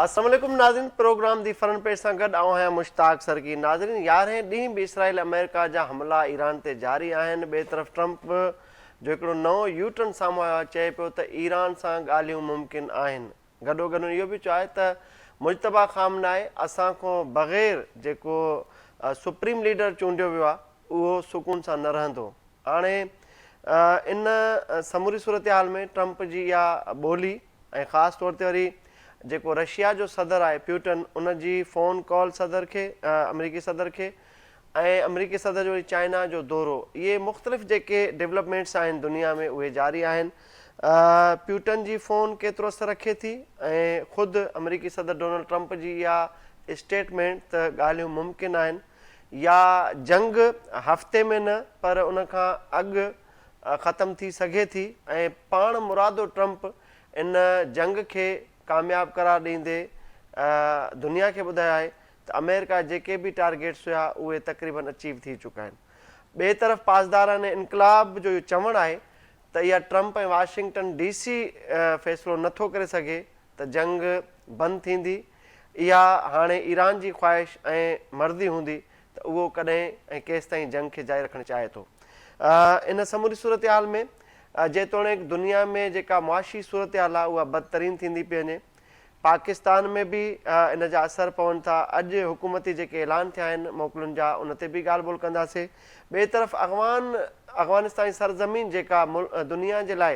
السلام عليڪم ناظرين پروگرام the front page سان گڏ آئون آهيان مشتاق سرڪي ناظرين يارهين ڏينهن به اسرائيل آمريڪا جا حملا ايران تي جاري آهن ٻئي طرف ٽرمپ جو هڪڙو نئون يو ٽرن سامهون آيو آهي چئي پيو ته ايران سان ڳالهيون ممڪن آهن گڏوگڏ هن اهو به چيو آهي ته مجتبيٰ خامنائي اسان کان بغير جيڪو سپريم ليڊر چونڊيو ويو آهي اهو سڪون سان نه رهندو هاڻي ان سموري صورتحال ۾ ٽرمپ جي اها ٻولي ۽ خاص طور تي وري جيڪو رشيا جو صدر آهي پيوٽن ان جي فون ڪال صدر کي آمريڪي صدر کي ۽ آمريڪي صدر جو وري چائنا جو دورو اهي مختلف جيڪي ڊولپمينٽس آهن دنيا ۾ اهي جاري آهن پيوٽن جي فون ڪيترو اثر رکي ٿي ۽ خود آمريڪي صدر ڊونلڊ ٽرمپ جي اها اسٽيٽمينٽ ته ڳالهيون ممڪن آهن يا جنگ هفتي ۾ نه پر ان کان اڳ ختم ٿي سگهي ٿي ۽ پاڻ مرادو ٽرمپ ان جنگ کي ڪامياب قرار ڏيندي دنيا کي ٻڌايو آهي ته آمريڪا جيڪي به ٽارگيٽس هيا اهي تقريبن اچيو ٿي چڪا آهن. ٻئي طرف پاسداران انقلاب جو اهو چوڻ آهي ته اها ٽرمپ ۽ واشنگٽن ڊي سي فيصلو نه ٿو ڪري سگهي ته جنگ بند ٿيندي، اها هاڻي ايران جي خواهش ۽ مرضي هوندي ته اهو ڪڏهن ۽ ڪيستائين جنگ کي جاري رکڻ چاهي ٿو. ان سموري صورتحال ۾ جيتوڻيڪ دنيا ۾ جيڪا معاشي صورتحال آهي اها بدترين ٿيندي پئي وڃي، پاڪستان ۾ به ان جا اثر پون ٿا، اڄ حڪومتي جيڪي اعلان ٿيا آهن موڪلن جا ان تي به ڳالهه ٻولهه ڪنداسين. ٻئي طرف اغوان افغانستان جي سرزمين جيڪا دنيا جي لاء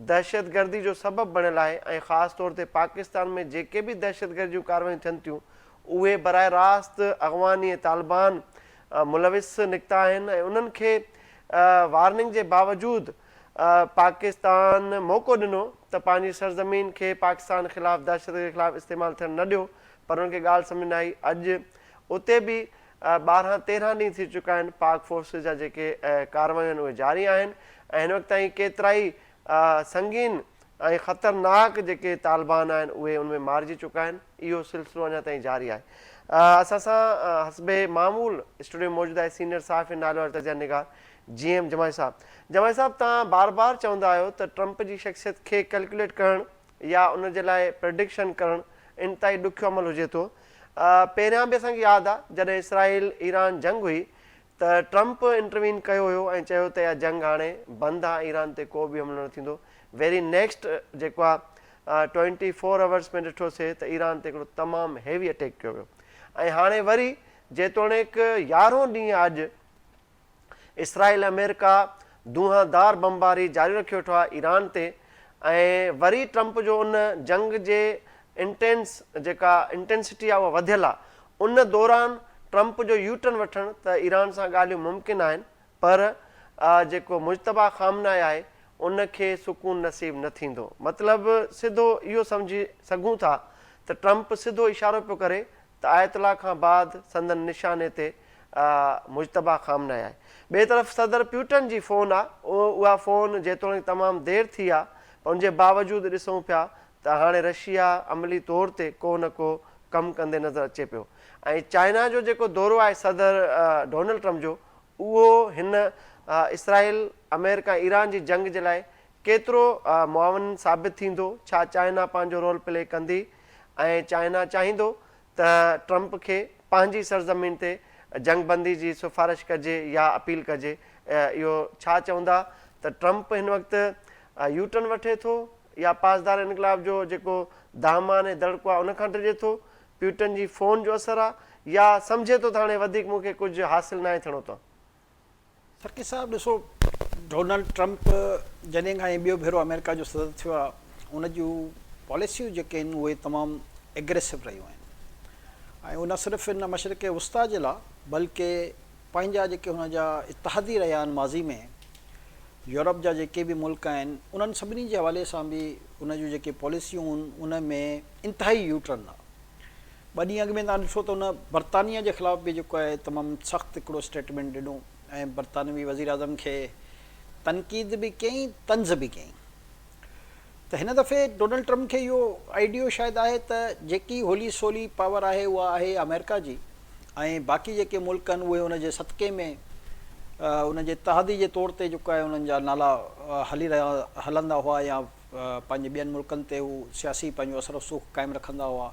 دهشتگردي جو سبب بڻيل آهي ۽ خاص طور تي پاڪستان ۾ جيڪي به دهشتگردي جون ڪارروايون ٿين ٿيون اهي براهه راست اغواني ۽ طالبان ملوث نڪتا آهن ۽ انهن کي وارننگ جي باوجود پاڪستان موقعو ڏنو ته پنهنجي سرزمين کي پاڪستان خلاف دهشتگردي خلاف استعمال ٿيڻ نه ڏيو پر انهن کي ڳالهه سمجهه نه آئي اڄ اتي به 12 13 ڏينهن ٿي چڪا آهن پاڪ فورسز جا جيڪي ڪارروايون آهن اهي جاري آهن ۽ هن وقت تائين ڪيترائي سنگين ۽ خطرناڪ جيڪي طالبان آهن اهي ان ۾ مارجي چڪا آهن اهو سلسلو اڃا تائين جاري آهي اسان سان حسب معمول اسٽوڊيو ۾ موجود آهي سينيئر صحافي ناليواري تجزيه نگار جي ايم جماعي صاحب جماعي صاحب توهان بار بار چوندا آهيو ته ٽرمپ جي شخصيت کي ڪيلڪيوليٽ ڪرڻ يا ان جي لاء پرڊڪشن ڪرڻ انتهائي ڏکيو عمل هجي ٿو. پهريان به اسان کي ياد آ جڏهن اسرائيل ايران جنگ هئي ته ٽرمپ انٽروين ڪيو هيو ۽ چيو ته اها جنگ هاڻي بند آ ايران تي ڪو به حملو نه ٿيندو ويري نيڪسٽ جيڪو آ ٽوئنٽي فور اورس ۾ ڏٺوسي ته ايران تي هڪڙو تمام هيوي اٽيڪ ڪيو ويو ۽ هاڻي وري جيتوڻيڪ يارهون ڏينهن آ اڄ اسرائيل آمريڪا دونهان دار بمباري جاري رکيو ويٺو آهي ايران تي ۽ وري ٽرمپ جو ان جنگ جي انٽينس جيڪا انٽينسٽي آهي اها وڌيل آهي ان دوران ٽرمپ جو يو ٽرن وٺڻ ته ايران سان ڳالهيون ممڪن آهن پر جيڪو مجتبيٰ خامنائي آهي ان کي سڪون نصيب نه ٿيندو مطلب سڌو اهو سمجهي سگهون ٿا ته ٽرمپ سڌو اشارو پيو ڪري ته آيت الله کان بعد سندن نشاني تي مجتبيٰ خامنائي آهي. ٻئي طرف صدر پيوٽن جي فون آ، اها فون جيتوڻيڪ تمام دير ٿي آ پر ان جي باوجود ڏسون پيا ته هاڻي رشيا عملي طور تي ڪو نه ڪو ڪم ڪندي نظر اچي پيو ۽ چائنا جو جيڪو دورو آهي صدر ڊونلڊ ٽرمپ جو اهو هن اسرائيل، آمريڪا ۽ ايران جي جنگ جي لاء ڪيترو معاون ثابت ٿيندو، ڇا چائنا پنهنجو رول پلي ڪندي ۽ چائنا چاهيندو ته ٽرمپ کي پنهنجي سرزمين تي جنگ بندي جي سفارش ڪجي يا اپيل ڪجي اهو ڇا چوندا ته ٽرمپ هن وقت يو ٽرن وٺي ٿو يا پاسدار انقلاب جو جيڪو دامان ۽ دڙڪو آهي ان کان ڊڄي ٿو پيوٽن جي فون جو اثر آهي يا سمجهي ٿو ته هاڻي وڌيڪ مون کي ڪجهه حاصل ناهي ٿيڻو ته سرڪي صاحب ڏسو ڊونلڊ ٽرمپ جڏهن کان هي ٻيو ڀيرو آمريڪا جو صدر ٿيو آهي ان جون پاليسيون جيڪي آهن اهي تمام اگريسو رهيون آهن ۽ اهو نه صرف ان مشرق وسطيٰ جي لاء بلڪه پنهنجا جيڪي هن جا اتحادي رهيا آهن ماضي ۾ يورپ جا جيڪي به ملڪ آهن انهن سڀني جي حوالي سان به ان جون جيڪي پاليسيون آهن ان ۾ انتهائي يو ٽرن آهي ٻه ڏينهن اڳ ۾ توهان ڏٺو ته هن برطانيه جي خلاف به جيڪو آهي تمام سخت هڪڙو اسٽيٽمينٽ ڏنو ۽ برطانوي وزيراعظم کي تنقيد به ڪيائين طنز به ڪيائين ته هن دفعي ڊونلڊ ٽرمپ کي اهو آئيڊيو شايد آهي ته جيڪي هولي سولي پاور آهي اها آهي آمريڪا جي ۽ باقي جيڪي ملڪ آهن اهي ان جي صدقي ۾ ان جي اتحادي جي طور تي جيڪو آهي انهن جا نالا هلي رهيا هلندا هئا يا پنهنجي ٻين ملڪن تي هو سياسي پنهنجو اثر رسوخ قائم رکندا هئا.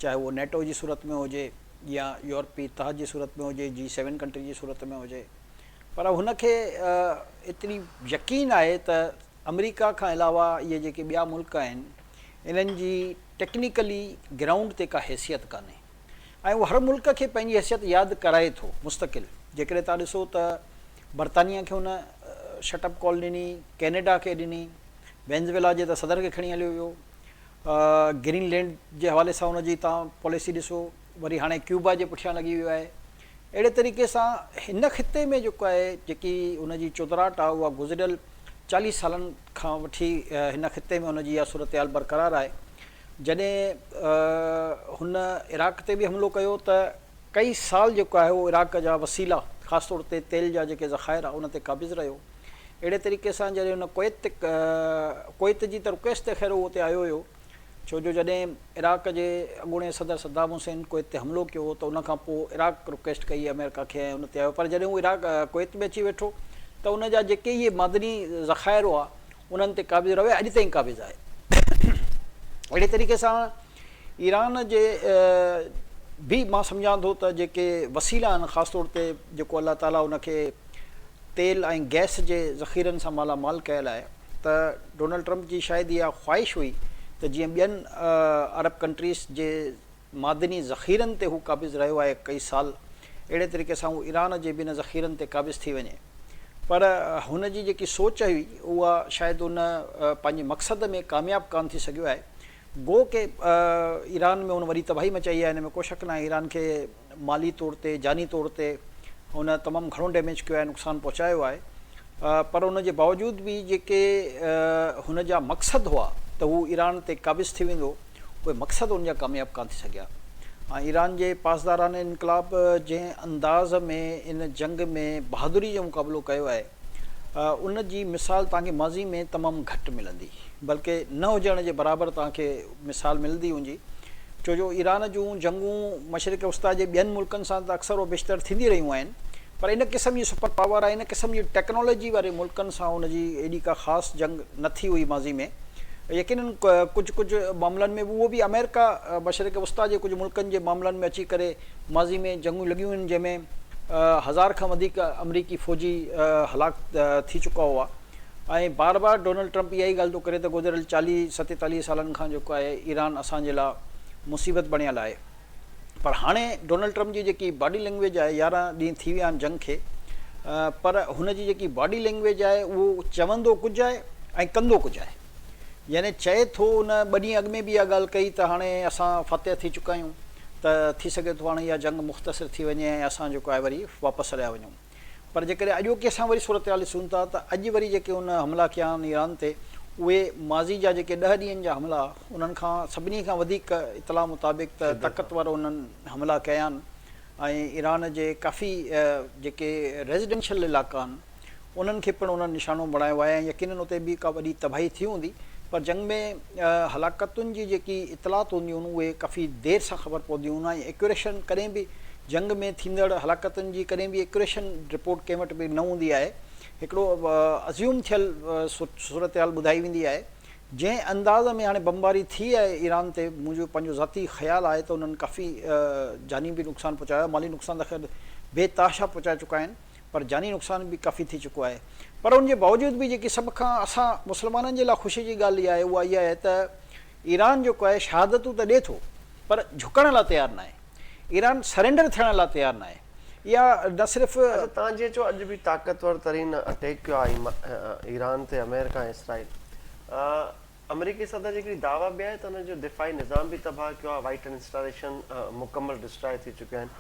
چاهي اهو نيٽو جي صورت ۾ هجي يا يورپي اتحاد جي صورت ۾ هجي، جي سيون ڪنٽري جي صورت ۾ هجي پر هن کي ايتري يقين آهي ته آمريڪا کان علاوه اهي جيڪي ٻيا ملڪ آهن انهن جي ٽيڪنيڪلي گرائونڊ تي ڪا حيثيت ڪانهي ۽ اهو هر ملڪ کي پنهنجي حيثيت ياد ڪرائي ٿو مستقل. جيڪڏهن توهان ڏسو ته برطانيا کي هن شٽ اپ ڪال ڏني، ڪينيڊا کي ڏني، وينزويلا جي ته صدر کي کڻي هليو ويو، گرين لينڊ جي حوالي سان ان جي توهان پاليسي ڏسو، وري هاڻي ڪيوبا جي پٺيان لڳي ويو آهي. اهڙي طريقي سان هن خطي ۾ جيڪو آهي جيڪي ان جي چودراهٽ آهي اها گذريل چاليهه سالن کان وٺي هن خطي ۾ ان جي اها صورتحال برقرار آهي. جڏهن هن عراق تي به حملو ڪيو ته ڪئي سال جيڪو آهي اهو عراق جا وسيلا خاص طور تي تيل جا جيڪي ذخائر آهي ان تي قابض رهيو. اهڙي طريقي سان جڏهن هن ڪويت تي ڪويت جي ته رڪويسٽ تي خير اهو اتي آيو هيو ڇو جو جڏهن عراق جي اڳوڻي صدر صدام حسين ڪويت تي حملو ڪيو هو ته ان کان پوء عراق رڪويسٽ ڪئي آمريڪا کي ۽ ان تي آيو پر جڏهن هو عراق ڪويت ۾ اچي ويٺو ته ان جا جيڪي اهي معدني ذخائر هئا انهن تي قابض رهيو ۽ اڄ تائين قابض آهي. اهڙي طريقي سان ايران جي به مان سمجهان ٿو ته جيڪي وسيلا آهن خاص طور تي جيڪو الله تعاليٰ ان کي تيل ۽ گئس جي ذخيرن سان مالا مال ڪيل آهي ته ڊونلڊ ٽرمپ جي شايد اها خواهش هئي ته جيئن ٻين عرب ڪنٽريز جي معدني ذخيرن تي هو قابض رهيو آهي ڪئي سال اهڙي طريقي سان هو ايران جي به ان ذخيرن تي قابض ٿي وڃي پر هن جي جيڪي سوچ هئي اها شايد ان پنهنجي مقصد ۾ ڪامياب ڪانه ٿي سگهيو آهي گو ڪي ايران ۾ هن وڏي تباهي مچائي آهي ان ۾ ڪو شڪ ناهي ايران کي مالي طور تي جاني طور تي هن تمام گهڻو ڊيميج ڪيو آهي نقصان پهچايو آهي پر ان جي باوجود به جيڪي هن جا مقصد هئا ته هو ايران تي قابض ٿي ويندو اهي مقصد ان جا ڪامياب ڪانه ٿي سگهيا ۽ ايران جي پاسداران انقلاب جنهن انداز ۾ ان جنگ ۾ بهادري جو مقابلو ڪيو آهي ان جي مثال توهان کي ماضي ۾ تمام گهٽ ملندي بلڪه نه هجڻ جي برابر توهان کي مثال ملندي ان جي ڇو جو ايران جون جنگون مشرق وسطيٰ جي ٻين ملڪن سان ته اڪثر و بيشتر ٿيندي رهيون آهن پر ان قسم جي سپر پاور ۽ ان قسم جي ٽيڪنالاجي واري ملڪن سان ان جي ايڏي ڪا خاص جنگ نه ٿي هئي ماضي ۾ يقينن ڪجهه ڪجهه معاملن ۾ اهو به آمريڪا مشرق وسطيٰ جي ڪجهه ملڪن جي معاملن ۾ اچي ڪري ماضي ۾ جنگون لڳيون آهن جنهن ۾ هزار کان وڌيڪ آمريڪي فوجي هلاڪ ٿي چڪا هئا ۽ بار بار ڊونلڊ ٽرمپ اها ئي ڳالهه ٿو ڪري ته گذريل چاليهه ستيتاليهه سالن کان جيڪو آهي ايران اسان جي لاء مصيبت بڻيل آهي پر هاڻي ڊونلڊ ٽرمپ جي جيڪي باڊي لينگويج آهي يارهن ڏينهن ٿي ويا آهن جنگ کي پر هن جي جيڪي باڊي لينگويج آهي اهو چوندو ڪجهه آهي ۽ ڪندو ڪجهه آهي يعني چئي ٿو ان ٻه ڏينهن اڳ ۾ به اها ڳالهه ڪئي ته هاڻي اسان فاتح ٿي چڪا آهيون ته ٿي سگهي ٿو هاڻي اها جنگ مختصر ٿي وڃي ۽ اسان جيڪو آهي وري واپس هليا وڃون پر جيڪڏهن اڄوڪي اسان وري صورتحال ڏسون ٿا ته اڄ وري جيڪي ان حملا ڪيا آهن ايران تي اهي ماضي جا جيڪي ڏهه ڏينهن جا حملا انهن کان سڀني کان وڌيڪ اطلاع مطابق ته طاقتور انهن حملا ڪيا آهن ۽ ايران جي ڪافي جيڪي ريزيڊنشل علائقا آهن انهن کي پڻ انهن نشانو بڻايو آهي ۽ يقينن اتي به ڪا وڏي تباهي ٿي هوندي پر جنگ ۾ هلاڪتن جي جيڪي اطلاعات هونديون آهن اهي ڪافي دير سان خبر پونديون آهن ۽ ايڪيوريشن ڪڏهن به جنگ ۾ ٿيندڙ هلاڪتن جي ڪڏهن به ايڪيوريشن رپورٽ ڪنهن وٽ به نه هوندي آهي هڪڙو ازيوم ٿيل صورتحال ٻڌائي ويندي آهي جنهن انداز ۾ هاڻي بمباري ٿي آهي ايران تي منهنجو پنهنجو ذاتي خيال آهي ته انهن ڪافي جاني به نقصان پهچايو آهي مالي نقصان ته خير بي تحاشا پهچائي چڪا آهن پر جاني نقصان به ڪافي ٿي چڪو آهي پر ان جي باوجود به جيڪي سڀ کان اسان مسلمانن جي لاء خوشي جي ڳالهه اها آهي اها اها آهي ته ايران جيڪو آهي شهادتون ته ڏي ٿو پر جهڪڻ لاء تيار ناهي ايران سرينڊر ٿيڻ لاء تيار ناهي اها نه صرف اڇا توهان جيئن چيو اڄ به طاقتور ترين اٽيڪ ڪيو آهي ايران تي آمريڪا ۽ اسرائيل آمريڪي صدر جي هڪڙي دعويٰ به آهي ته ان جو دفاعي نظام به تباهه ڪيو آهي، وائٽل انسٽاليشن مڪمل ڊسٽرائي ٿي چڪيون آهن.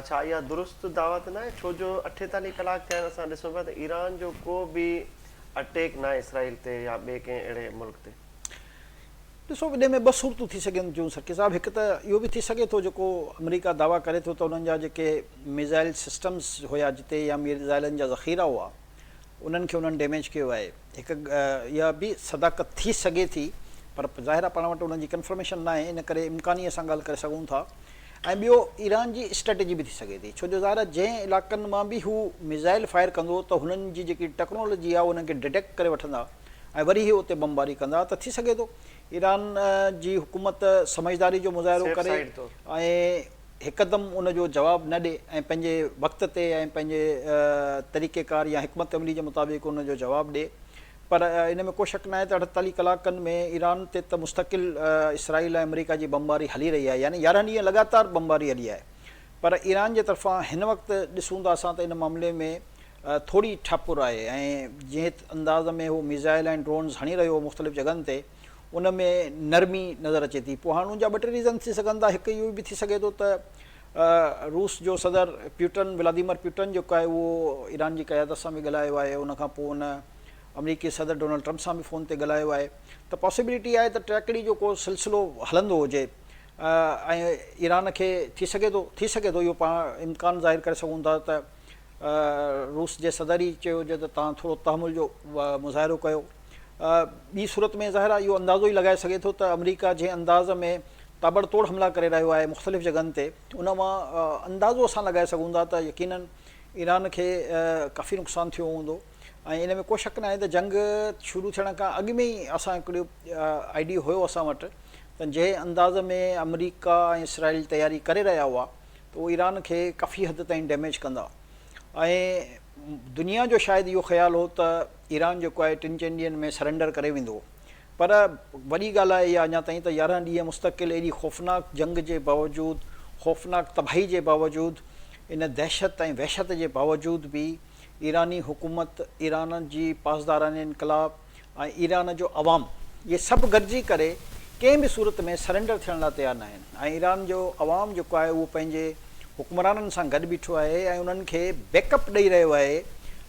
ڇا اها درست دعويٰ ته ناهي؟ ڇو جو 48 ڪلاڪ ٿيا آهن اسان ڏسون پيا ته ايران جو ڪو به اٽيڪ ناهي اسرائيل تي يا ٻئي ڪنهن اهڙي ملڪ تي. ڏسو انهي ۾ ٻه صورتون ٿي سگهن ٿيون سرڪي صاحب هڪ ته اهو به ٿي سگهي ٿو جيڪو آمريڪا دعويٰ ڪري ٿو ته انهن جا جيڪي ميزائل سسٽمز هيا جتي يا ميزائلن جا ذخيرا هئا انهن کي انهن ڊيميج ڪيو آهي هڪ اها به صداقت ٿي سگهي ٿي پر ظاهر آهي پاڻ وٽ انهن جي ڪنفرميشن ناهي ان ڪري امڪاني اسان ڳالهه ڪري سگهون ٿا ۽ ٻيو ايران جي اسٽريٽجي به ٿي سگهي ٿي ڇو جو ظاهر آهي جنهن علائقن مان به هو ميزائل فائر ڪندو ته هنن جي جيڪي ٽيڪنالاجي آهي انهن کي ڊٽيڪٽ ڪري وٺندا ۽ وري هي اتي بمباري ڪندا ته ٿي سگهي ٿو ايران جي حڪومت سمجهداري جو مظاهرو ڪري ۽ هڪدم ان جو جواب نه ڏي ۽ پنهنجي وقت تي ۽ پنهنجي طريقيڪار يا حڪمت عملي جي مطابق ان جو جواب ڏي پر ان ۾ ڪو شڪ ناهي ته 48 ڪلاڪن ۾ ايران تي ته مستقل اسرائيل ۽ آمريڪا جي بمباري هلي رهي آهي يعني 11 ڏينهن لڳاتار بمباري هلي آهي پر ايران جي طرفان هن وقت ڏسون ٿا اسان ته ان معاملي ۾ ٿوري ٺاپر آهي ۽ جنهن انداز ۾ هو ميزائل ۽ ڊرونز هڻي رهيو هو مختلف جڳهن تي ان ۾ نرمي نظر اچي ٿي. پوء هاڻ ان جا ٻه ٽي ريزن ٿي سگهن ٿا. هڪ اهو به ٿي سگهي ٿو ته روس جو صدر پيوٽن ولاديمر پيوٽن جيڪو آهي اهو ايران جي قيادت سان به ڳالهايو آهي ان کان پوء ان آمريڪي صدر ڊونلڊ ٽرمپ سان به فون تي ڳالهايو آهي ته پاسيبلٽي آهي ته ٽيڪڙي جو ڪو سلسلو هلندو هجي ۽ ايران کي ٿي سگهي ٿو ٿي سگهي ٿو اهو پاڻ امڪان ظاهر ڪري سگهون ٿا ته روس جي صدر ئي چيو هجي ته توهان ٿورو تحمل جو مظاهرو ڪيو. ٻي صورت ۾ ظاهر آهي اهو اندازو ئي لڳائي سگهي ٿو ته آمريڪا جنهن انداز ۾ تابڙ توڙ حملا ڪري رهيو آهي مختلف جڳهن تي ان مان اندازو اسان لڳائي سگهون ٿا ته يقينن ايران کي ڪافي نقصان ٿيو هوندو ۽ ان ۾ ڪو شڪ ناهي ته جنگ شروع ٿيڻ کان اڳ ۾ ئي اسان هڪڙو آئيڊيو هيو اسان وٽ ته جنهن انداز ۾ آمريڪا ۽ اسرائيل تياري ڪري رهيا هئا ته اهو ايران کي ڪافي حد تائين ڊيميج ڪندا ۽ دنيا جو شايد اهو خيال هو ته ايران جيڪو آهي ٽن چئن ڏينهن ۾ سرينڊر ڪري ويندو پر وڏي ڳالهه آهي اها اڃا تائين ته 11 ڏينهن مستقل ايڏي خوفناڪ جنگ جي باوجود خوفناڪ تباهي جي باوجود ان دهشت ۽ وحشت جي باوجود به ايراني حڪومت ايران جي پاسداران انقلاب ۽ ايران جو عوام اهي سڀ گڏجي ڪري ڪنهن به صورت ۾ سرينڊر ٿيڻ لاء تيار ناهن ۽ ايران جو عوام جيڪو آهي اهو پنهنجي حڪمرانن سان گڏ بيٺو آهي ۽ انهن کي بيڪ اپ ڏئي رهيو آهي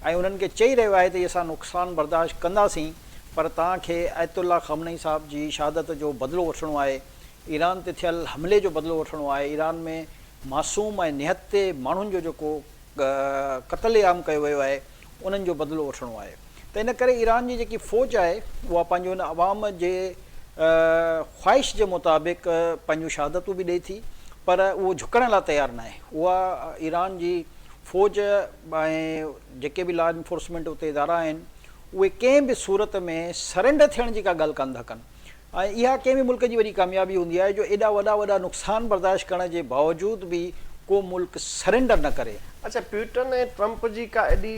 ۽ انهن کي چئي رهيو آهي ته اسان نقصان برداشت ڪنداسين پر توهان کي آيت الله خامنه اي صاحب جي شهادت جو بدلو وٺڻو آهي ايران تي ٿيل حملي جو بدلو وٺڻو آهي ايران ۾ معصوم ۽ نهتي ماڻهن جو جيڪو قتل عام ڪيو ويو آهي انهن جو بدلو وٺڻو آهي ته ان ڪري ايران جي جيڪي فوج آهي اها پنهنجو ان عوام جي خواهش جي مطابق پنهنجون شهادتون به ڏئي ٿي پر اهو جهڪڻ لاء تيار ناهي اها ايران جي فوج ۽ جيڪي به لا انفورسمينٽ اتي ادارا آهن اهي ڪنهن به صورت ۾ سرينڊر ٿيڻ جي ڪا ڳالهه ڪانه ٿا ڪن ۽ اها ڪنهن به ملڪ جي وڏي ڪاميابي هوندي آهي جو ايڏا وڏا وڏا نقصان برداشت ڪرڻ جي باوجود به ڪو ملڪ سرينڊر نه ڪري. اڇا پيوٽن ۽ ٽرمپ جي ڪا ايڏي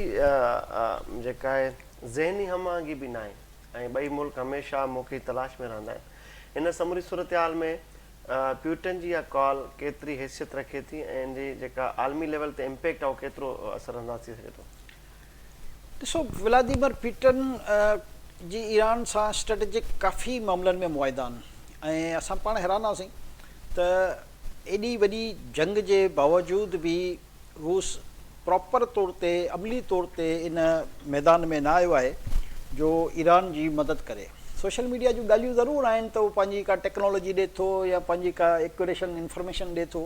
جيڪا آهي ذهني هم آهنگي به ناهي ۽ ٻئي ملڪ هميشه موقعي جي تلاش ۾ رهندا آهن. ان سموري صورتحال ۾ پيوٽن جي اها ڪال ڪيتري حيثيت رکي ٿي ۽ ان جي جيڪا عالمي ليول تي امپيڪٽ آهي اهو ڪيترو اثرانداز ٿي سگهي ٿو؟ ڏسو ولاديمر پيوٽن جي ايران سان اسٽريٽجڪ ڪافي معاملن ۾ معاهدا آهن ۽ اسان پاڻ حيران هئاسين ته ايڏي وڏي جنگ جي باوجود به روس پراپر طور تي عملي طور تي ان ميدان ۾ نه آيو آهي جو ايران جي مدد ڪري. سوشل ميڊيا جون ڳالهيون ضرور آهن ته هو پنهنجي ڪا ٽيڪنالاجي ڏي ٿو يا پنهنجي ڪا ايڪوريشن انفارميشن ڏي ٿو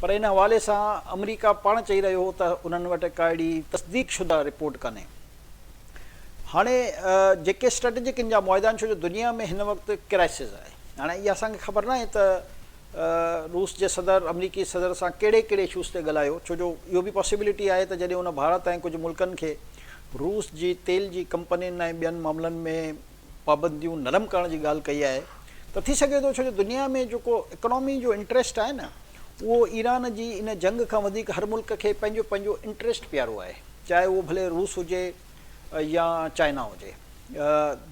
پر ان حوالي سان آمريڪا پاڻ چئي رهيو هو ته انهن وٽ ڪا اهڙي تصديق شده رپورٽ ڪانهي. هاڻي جيڪي اسٽريٽجڪ ان جا معاهدا آهن ڇو جو دنيا ۾ هن وقت ڪرائسز آهي هاڻي اها اسان کي خبر ناهي ته روس جي صدر آمريڪي صدر سان ڪهڙي ڪهڙي اشوز تي ڳالهايو ڇو جو اهو به پاسيبلٽي آهي ته جڏهن ان ڀارت ۽ ڪجهه ملڪن کي روس جي تيل جي ڪمپنين ۽ ٻين معاملن ۾ پابنديون نرم ڪرڻ جي ڳالهه ڪئي آهي ته ٿي سگهي ٿو ڇو جو دنيا ۾ جيڪو اڪانامي جو انٽريسٽ آهي نه اهو ايران جي ان جنگ کان وڌيڪ هر ملڪ کي پنهنجو پنهنجو انٽريسٽ پيارو آهي چاهي اهو ڀلي روس هجي يا چائنا هجي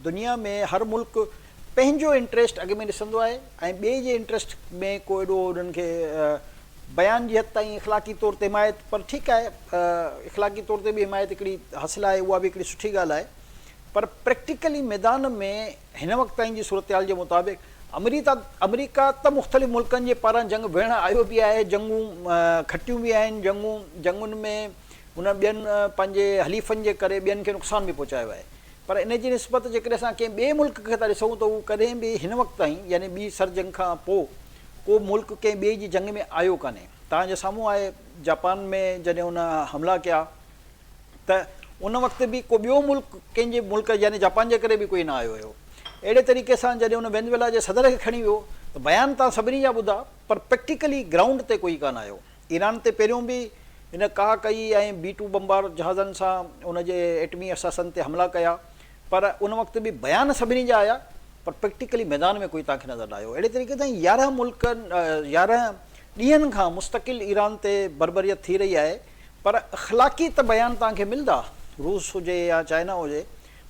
دنيا ۾ هر ملڪ پنهنجو انٽريسٽ اڳ ۾ ڏسندو آهي ۽ ٻئي جي انٽريسٽ ۾ ڪو ايڏو انهن کي بيان جي حد تائين اخلاقي طور تي حمايت پر ٺيڪ آهي اخلاقي طور تي به حمايت هڪڙي حاصل آهي اها به هڪڙي سٺي ڳالهه آهي پر پريڪٽيڪلي ميدان ۾ هن وقت تائين جي صورتحال جي مطابق آمريتا آمريڪا ته مختلف ملڪن جي پاران جنگ وڙهڻ آيو به آهي، جنگون کٽيون به آهن، جنگون جنگن ۾ هن ٻين پنهنجي حليفن جي ڪري ٻين کي نقصان به پهچايو آهي پر ان جي نسبت جيڪڏهن اسان ڪنهن ٻئي ملڪ کي ٿا ڏسون ته هو ڪڏهن به هن وقت تائين يعني ٻي سر جنگ کان پوء ڪو ملڪ ڪنهن ٻئي جي جنگ ۾ آيو ڪانهي توهان جي سامهون آهي جاپان ۾ جڏهن هن حملا ڪيا ته ان وقت به ڪو ٻيو ملڪ ڪنهن جي ملڪ يعني جاپان جي ڪري به ڪوئي نه آيو هيو. اهڙي طريقي سان جڏهن ان وينزويلا جي صدر کي کڻي ويو ته بيان تان سڀني جا ٻڌا پر پريڪٽيڪلي گرائونڊ تي ڪوئي ڪانه آيو. ايران تي پهريون به هن ڪاهه ڪئي ۽ بي ٽو بمبار جهازن سان ان جي ايٽمي اثاثن تي حملا ڪيا پر ان وقت به بيان سڀني جا آيا. پر پريڪٽيڪلي ميدان ۾ ڪوئي توهان کي نظر نه آيو. اهڙي طريقي سان 11 ملڪن 11 ڏينهن کان مستقل ايران تي بربريت ٿي رهي آهي پر اخلاقي ته بيان توهان کي ملدا روس هجي يا چائنا هجي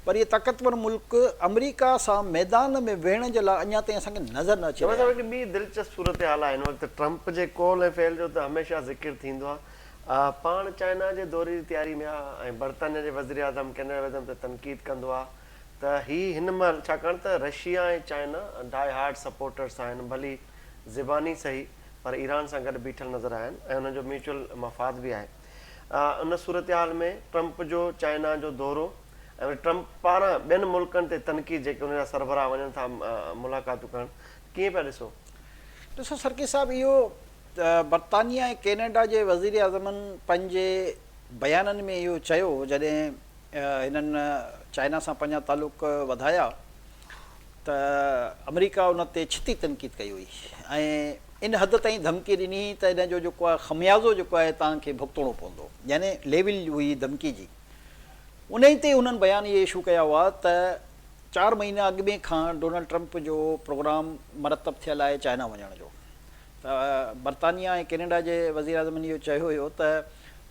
پر اهي طاقتور ملڪ آمريڪا سان ميدان ۾ ويهڻ جي لاء اڃا تائين اسان کي نظر نه اچي رهيا آهن. هڪ ٻي دلچسپ صورتحال آهي هن وقت ٽرمپ جي قول ۽ فعل جو ته هميشه ذڪر ٿيندو آهي پاڻ چائنا جي دوري جي تياري ۾ آهي ۽ برطانيا جي وزيراعظم ڪينيڊا جي وزيراعظم تي تنقيد ڪندو آهي ته هي هن مهل ڇاڪاڻ ته Russia ۽ China die hard supporters آهن ڀلي زباني سهي پر ايران سان گڏ بيٺل نظر آيا آهن ۽ انهن جو ميوچل مفاد به آهي ان صورتحال ۾ ٽرمپ جو چائنا جو دورو ۽ وري ٽرمپ پاران ٻين ملڪن تي تنقيد جيڪي ان جا سربراهه وڃن ٿا ملاقاتون ڪرڻ ڪيئن پيا ڏسو؟ ڏسو سرڪي صاحب اهو برطانيا ۽ ڪينيڊا جي وزيراعظمن پنهنجي بيانن ۾ اهو چيو جڏهن هنن چائنا سان پنهنجا تعلق وڌايا ته آمريڪا ان تي ڇتي تنقيد ڪئي هئي ۽ ان حد تائين ڌمڪي ڏني هئي ته ان جو جيڪو آهي خميازو جيڪو آهي توهان کي ڀڳتڻو پوندو يعني ليول هئي ڌمڪي جي انهي تي هنن بيان اهي اشو ڪيا هئا ته چار مهينا اڳ ۾ کان ڊونلڊ ٽرمپ جو پروگرام مرتب ٿيل آهي چائنا وڃڻ جو ته برطانيا ۽ ڪينيڊا جي وزيراعظمن اهو چيو هيو ته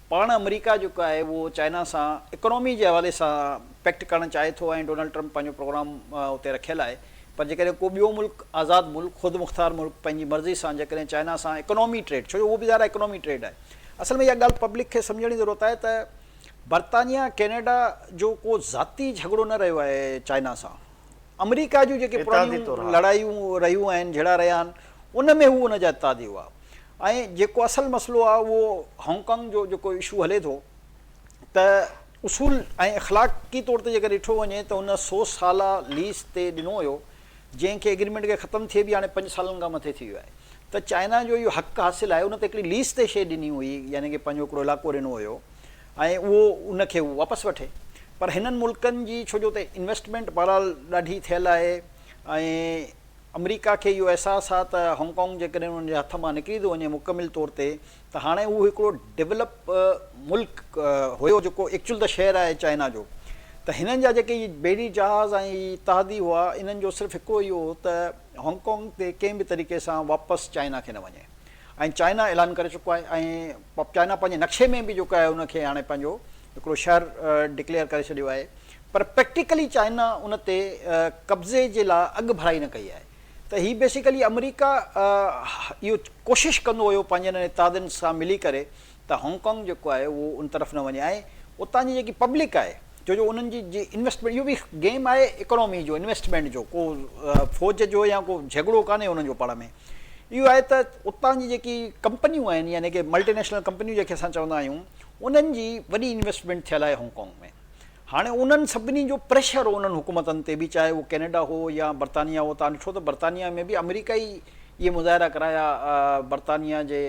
پاڻ آمريڪا جيڪو آهي اهو چائنا سان اڪانومي جي حوالي سان پيڪٽ ڪرڻ چاهي ٿو ۽ ڊونلڊ ٽرمپ پنهنجو پروگرام اتي رکيل آهي پر جيڪڏهن ڪو ٻيو ملڪ آزاد ملڪ خود مختار ملڪ پنهنجي مرضي سان جيڪڏهن چائنا سان اڪانومي ٽريڊ ڇو جو اهو به ظاهر آهي اڪانومي ٽريڊ آهي اصل ۾ اها ڳالهه پبلڪ کي سمجهڻ جي ضرورت آهي ته برطانيا ڪينيڊا جو ڪو ذاتي جهڳڙو نه رهيو آهي چائنا سان آمريڪا جون جيڪي پراڻيون لڙايون رهيون آهن جهيڙا رهيا آهن ان ۾ هو ان جا اتحادي هئا ۽ جيڪو اصل مسئلو آهي اهو هانگ ڪانگ جو جيڪو اشو هلي ٿو ته اصول ۽ اخلاقي طور تي جيڪر ڏٺو وڃي ته ان سو سالا ليز تي ڏنو هيو جنهن کي ايگريمينٽ کي ختم ٿئي به هاڻي پنج سالن کان مٿي ٿي ويو آهي ته چائنا جو اهو حق حاصل آهي ان تي هڪڙي ليز تي شيء ڏني هئي يعني ڪي پنهنجو هڪڙو علائقو ڏنو هيو ۽ اهو ان کي هو واپس وٺي پر هنن ملڪن جي ڇو جو اتي انويسٽمينٽ بهرحال ڏاڍي ٿيل آهي ۽ آمريڪا کي اهو احساس آهي ته هانگ ڪانگ جيڪڏهن انهن جي هٿ مان نڪري ٿو وڃي مڪمل طور تي ته هاڻي اهو هڪڙو ڊولپ ملڪ هيو جيڪو ايڪچول ته شهر آهي چائنا جو ته هنن جا جيڪي هي بيڙي جهاز ۽ هي اتحادي هئا انهن جو صرف هڪڙو اهو هو ته هانگ ڪانگ تي ڪنهن به طريقي سان واپس چائنا کي نه وڃي ۽ چائنا اعلان ڪري چڪو آهي ۽ چائنا پنهنجي نقشي ۾ به جيڪو آهي ان کي هاڻي پنهنجو هڪڙو شهر ڊڪليئر ڪري ڇڏيو آهي پر پريڪٽيڪلي چائنا ان تي قبضي جي لاء اڳ ڀرائي نه ڪئي آهي ته هي بيسيڪلي آمريڪا اهو ڪوشش ڪندو هيو پنهنجن اتحادين سان ملي ڪري ته هانگ ڪانگ جيڪو آهي اهو ان طرف نه وڃي ۽ اتان جي جيڪي پبلڪ آهي ڇو جو انهن جي جي انويسٽمينٽ اهو به گيم آهي اڪانومي جو انويسٽمينٽ جو ڪو فوج جو يا ڪو جهڳڙو ڪانهي انهن جو پاڻ ۾ اهو آهي ته اتان جي جيڪي ڪمپنيون آهن يعني ڪي ملٽي نيشنل ڪمپنيون جيڪي اسان چوندا آهيون انهن جي وڏي انويسٽمينٽ ٿيل آهي هانگ ڪانگ ۾ هاڻي انهن سڀني جو پريشر هو انهن حڪومتن تي به چاهي اهو ڪينيڊا هو يا برطانيا هو توهان ڏٺو ته برطانيا ۾ به آمريڪا ئي اهي مظاهرا ڪرايا برطانيا جي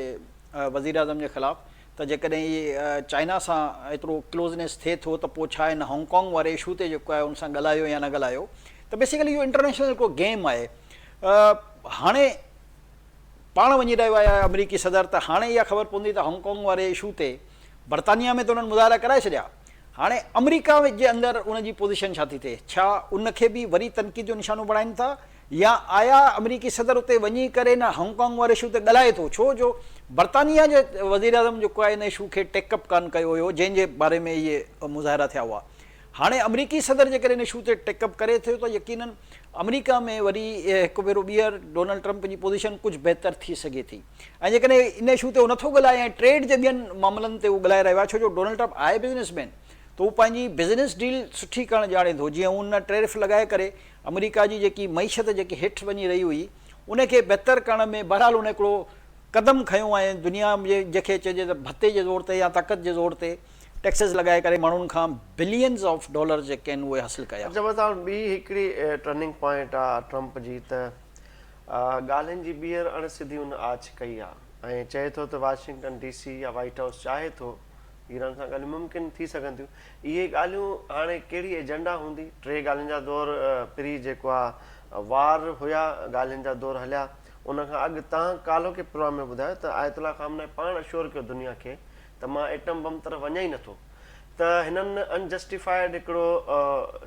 وزيراعظم جي خلاف ته جيڪڏهن اهي چائنا سان ايترو ڪلوزنيس ٿئي ٿو ته پوء ڇا هن هانگ ڪانگ واري اشو تي جيڪو آهي ان سان ڳالهايو يا نه ڳالهايو ته بيسيڪلي اهو انٽرنيشنل هڪڙو گيم آهي هاڻي پاڻ وڃي رهيو آهي آمريڪي صدر ته هاڻي اها خبر پوندي ته هانگ ڪانگ واري اشو تي برطانيا ۾ ته انهن مظاهرا ڪرائي ڇڏيا هاڻي آمريڪا جي اندر ان جي پوزيشن ڇا ٿي ٿئي؟ ڇا ان کي به وري تنقيد جو نشانو بڻائين ٿا يا آيا آمريڪي صدر اتي وڃي ڪري نه هانگ ڪانگ واري اشو تي ڳالهائي ٿو ڇو جو برطانيا جي وزيراعظم جيڪو آهي ان اشو کي ٽيڪ اپ ڪانه ڪيو هيو جنهن جي باري ۾ اهي مظاهرا ٿيا هئا هاڻي آمريڪي صدر جيڪڏهن ان اشو تي ٽيڪ اپ ڪري ٿو ته يقينن آمريڪا ۾ وري هڪ ڀيرو ٻيهر ڊونلڊ ٽرمپ جي پوزيشن ڪجهه بهتر ٿي سگهي ٿي. ۽ جيڪڏهن ان اشو تي هو نٿو ڳالهائي ۽ ٽريڊ جي ٻين معاملن تي هو ڳالهائي رهيو آهي ڇو جو ڊونلڊ ٽرمپ آهي بزنس مين ته هو پنهنجي بزنس ڊيل سٺي ڪرڻ ڄاڻي ٿو جيئن هن ٽيرف لڳائي ڪري آمريڪا جي جيڪي معيشت جيڪي هيٺ وڃي رهي هئي ان کي بهتر ڪرڻ ۾ بهرحال هن هڪڙو قدم کنيو ۽ دنيا جي جنهن کي چئجي ته ڀتي جي زور تي يا طاقت جي زور تي ٽيڪسز لڳائي ڪري ماڻهن کان بلينز آف ڊالرز جيڪي آهن اهي حاصل ڪيا. اچا بس هاڻ ٻي هڪڙي ٽرننگ پوائنٽ آ ٽرمپ جي ته ڳالهين جي ٻيهر اڻ سڌي هن آڇ ڪئي آ ۽ چئي ٿو ته واشنگٽن ڊي سي يا وائيٽ هائوس چاهي ٿو ايران سان ڳالهيون ممڪن ٿي سگهن ٿيون اهي ڳالهيون هاڻي ڪهڙي ايجنڊا هوندي ٽي ڳالهين جا دور پري جيڪو آ وار هيا ڳالهين جا دور هليا ان کان اڳ تان ڪالهوڪي پروگرام ۾ ٻڌايو ته آيت الله خامنائي پاڻ اشور ڪيو دنيا کي ته مان ايٽم بم طرف وڃان ئي نٿو. ته هنن ان جسٽيفائيڊ هڪڙو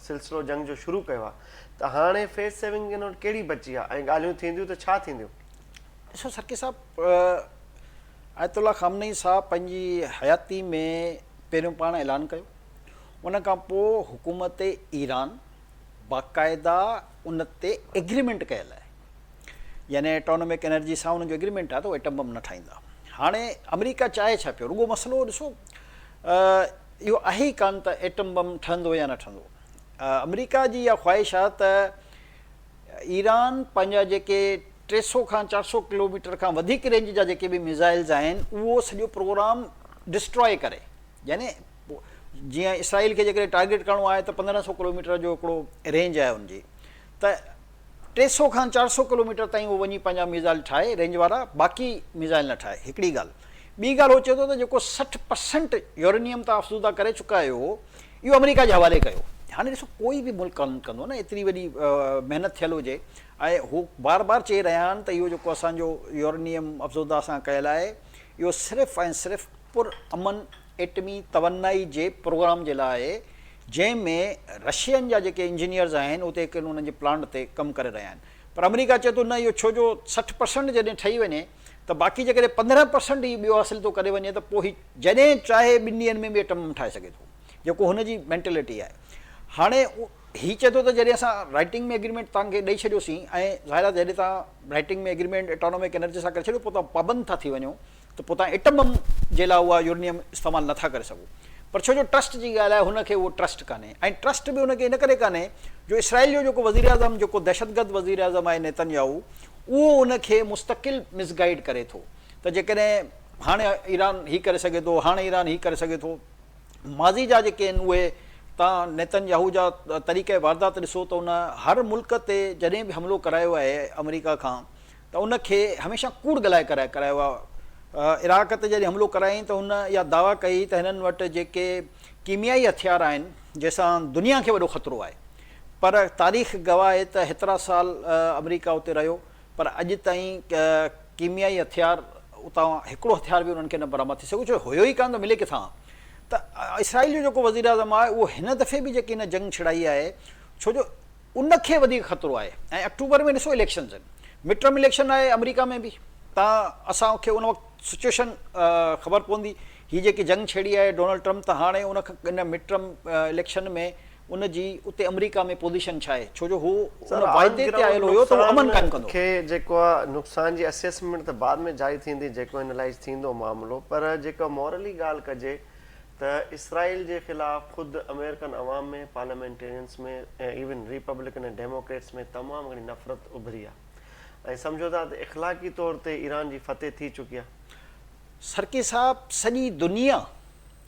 سلسلو جنگ جو شروع ڪيو آهي ته هاڻي فيس سيونگ هن وٽ ڪهڙي بچي آهي ۽ ڳالهيون ٿينديون ته ڇا ٿينديون؟ ڏسو سرڪي صاحب آيت الله خامنه اي صاحب پنهنجي حياتي ۾ پهريون پاڻ اعلان ڪيو ان کان پوء حڪومت ايران باقاعده ان تي ايگريمينٽ ڪيل آهي يعني ايٽونمڪ انرجي سان انهن جو ايگريمينٽ آهي ته اهي ايٽم بم نه ٺاهيندا. هاڻي آمريڪا چاهي ڇا پيو؟ رڳو مسئلو ڏسو اهو آهي ئي ڪانه ته ايٽم بم ٺهندو يا نه ٺهندو. آمريڪا جي اها خواهش آهي ته ايران پنهنجا جيڪي 300 کان 400 ڪلوميٽر کان وڌيڪ رينج جا جيڪي به ميزائلز آهن اهو سڄو پروگرام ڊسٽرائي ڪري يعني جيئن اسرائيل کي جيڪڏهن ٽارگيٽ ڪرڻو آهي ته 1500 ڪلوميٽر جو هڪڙو رينج آهي ان جي ته 300 کان 400 ڪلوميٽر تائين هو وڃي پنهنجا ميزائل ٺاهي رينج وارا باقي ميزائل نه ٺاهي هڪڙي ڳالهه ٻي ڳالهه هو چئي ٿو ته جيڪو 60 پرسنٽ يورينيم تان افزوده ڪري چڪا آهيو اهو آمريڪا جي حوالي ڪيو هاڻي ڏسو ڪوئي به ملڪ ڪانه ڪندو نه ايتري وڏي محنت ٿيل هجي ۽ هو بار بار چئي رهيا آهن ته اهو جيڪو اسان جو يورينيم افزوده اسان ڪيل آهي اهو صرف ۽ صرف پر امن ايٽمي توانائي جي پروگرام جي لاء آهي جنهن ۾ رشين جا جيڪي انجنيئرز آهن اتي هڪ انهن جي پلانٽ تي ڪم ڪري رهيا آهن پر آمريڪا چئي ٿو نه اهو ڇو جو 60 پرسنٽ جڏهن ٺهي وڃي ته باقي جيڪڏهن 15 پرسنٽ هي ٻيو حاصل ٿو ڪري وڃي ته پوء هي جڏهن چاهي ٻن ڏينهن ۾ به ايٽم بم ٺاهي سگهي ٿو جيڪو هن جي مينٽلٽي آهي هاڻي هي چئي ٿو ته جڏهن اسان رائٽنگ ۾ ايگريمينٽ توهان کي ڏئي ڇڏيوسين ۽ ظاهر آهي جڏهن توهان رائٽنگ ۾ ايگريمينٽ ايٽانومڪ انرجي سان ڪري ڇڏيو پوء توهان پابند ٿا ٿي وڃو ته پوء توهان ايٽم بم جي لاء اها يورنيم استعمال نٿا ڪري سگهو پر ڇو جو ٽرسٽ جي ڳالهه آهي هن کي اهو ٽرسٽ ڪانهي ۽ ٽرسٽ به هن کي ان ڪري ڪانهي جو اسرائيل جو جيڪو وزيراعظم جيڪو دهشتگرد وزيراعظم آهي نيتن ياهو اهو ان کي مستقل مس گائيڊ ڪري ٿو ته جيڪڏهن هاڻي ايران هي ڪري سگهي ٿو هاڻي ايران هي ڪري سگهي ٿو ماضي جا جيڪي آهن اهي تان نيتن ياهو جا طريقه واردات ڏسو ته ان هر ملڪ تي جڏهن به حملو ڪرايو آهي آمريڪا کان ته ان کي هميشه ڪوڙ ڳالهائي ڪرائي ڪرايو آهي. عراق تي جڏهن حملو ڪرايائين ته هن اها دعويٰ ڪئي ته هنن وٽ جيڪي ڪيميائي هٿيار آهن جنهن سان دنيا کي وڏو خطرو آهي پر تاريخ گواهه آهي ته هيترا سال آمريڪا اتي رهيو پر اڄ تائين ڪيميائي هٿيار اتان هڪڙو هٿيار به انهن کي نه برآمد ٿي سگهيو ڇو هيو ئي ڪانه ته ملي ڪٿان ته اسرائيل جو جيڪو وزيراعظم آهي اهو هن دفعي به جيڪي هن جنگ ڇڙائي آهي ڇو جو ان کي وڌيڪ خطرو آهي ۽ آڪٽوبر ۾ ڏسو اليڪشنز آهن مڊ ٽرم اليڪشن آهي آمريڪا ۾ به تان اسان کي ان وقت سچويشن خبر پوندي هي جيڪي جنگ ڇيڙي آهي ڊونلڊ ٽرمپ ته هاڻي ان ان مڊ ٽرم اليڪشن ۾ ان جي اتي آمريڪا ۾ پوزيشن ڇا آهي ڇو جو هو ان واعدي تي آيل هيو ته هو امن قائم ڪندو. کي جيڪو آهي نقصان جي اسيسمينٽ ته بعد ۾ جاري ٿيندي جيڪو انالائز ٿيندو معاملو پر جيڪا مورلي ڳالهه ڪجي ته اسرائيل جي خلاف خود آمريڪن عوام ۾، پارليامينٽيرينس ۾ ۽ ايون ريپبلڪن ۽ ڊيموڪريٽس ۾ تمام گهڻي نفرت اڀري آهي ۽ سمجهو ٿا ته اخلاقي طور تي ايران جي فتح ٿي چڪي آهي. سرڪي صاحب سڄي دنيا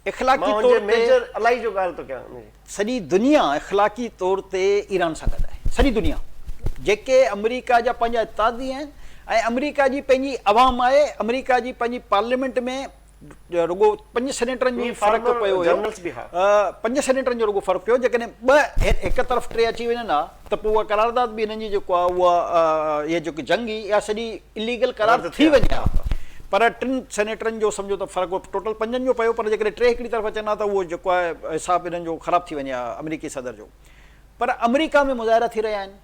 اخلاقي مان هن طور جي تي ميجر الائي جو ڳالهه ٿو ڪيان ان جي. سڄي دنيا اخلاقي طور تي ايران سان گڏ آهي سڄي دنيا جيڪي آمريڪا جا پنهنجا اتحادي آهن ۽ آمريڪا جي پنهنجي عوام آهي آمريڪا جي پنهنجي پارليامينٽ ۾ رڳو پنج سينيٽرن جو فرق پيو هيو، پنج سينيٽرن جو رڳو فرق پيو، جيڪڏهن ٻه هڪ طرف ٽي اچي وڃن ها ته پوء اها قرارداد به هنن جي جيڪو آهي اها اها جيڪي جنگ هئي اها سڄي اليگل قرار ٿي وڃي ها پر ٽن سينيٽرن جو سمجهو ته فرق ٽوٽل پنجن جو پيو پر جيڪڏهن ٽي هڪڙي طرف اچن ها ته اهو جيڪو آهي حساب هنن جو خراب ٿي وڃي ها آمريڪي صدر جو پر آمريڪا ۾ مظاهرا ٿي رهيا آهن.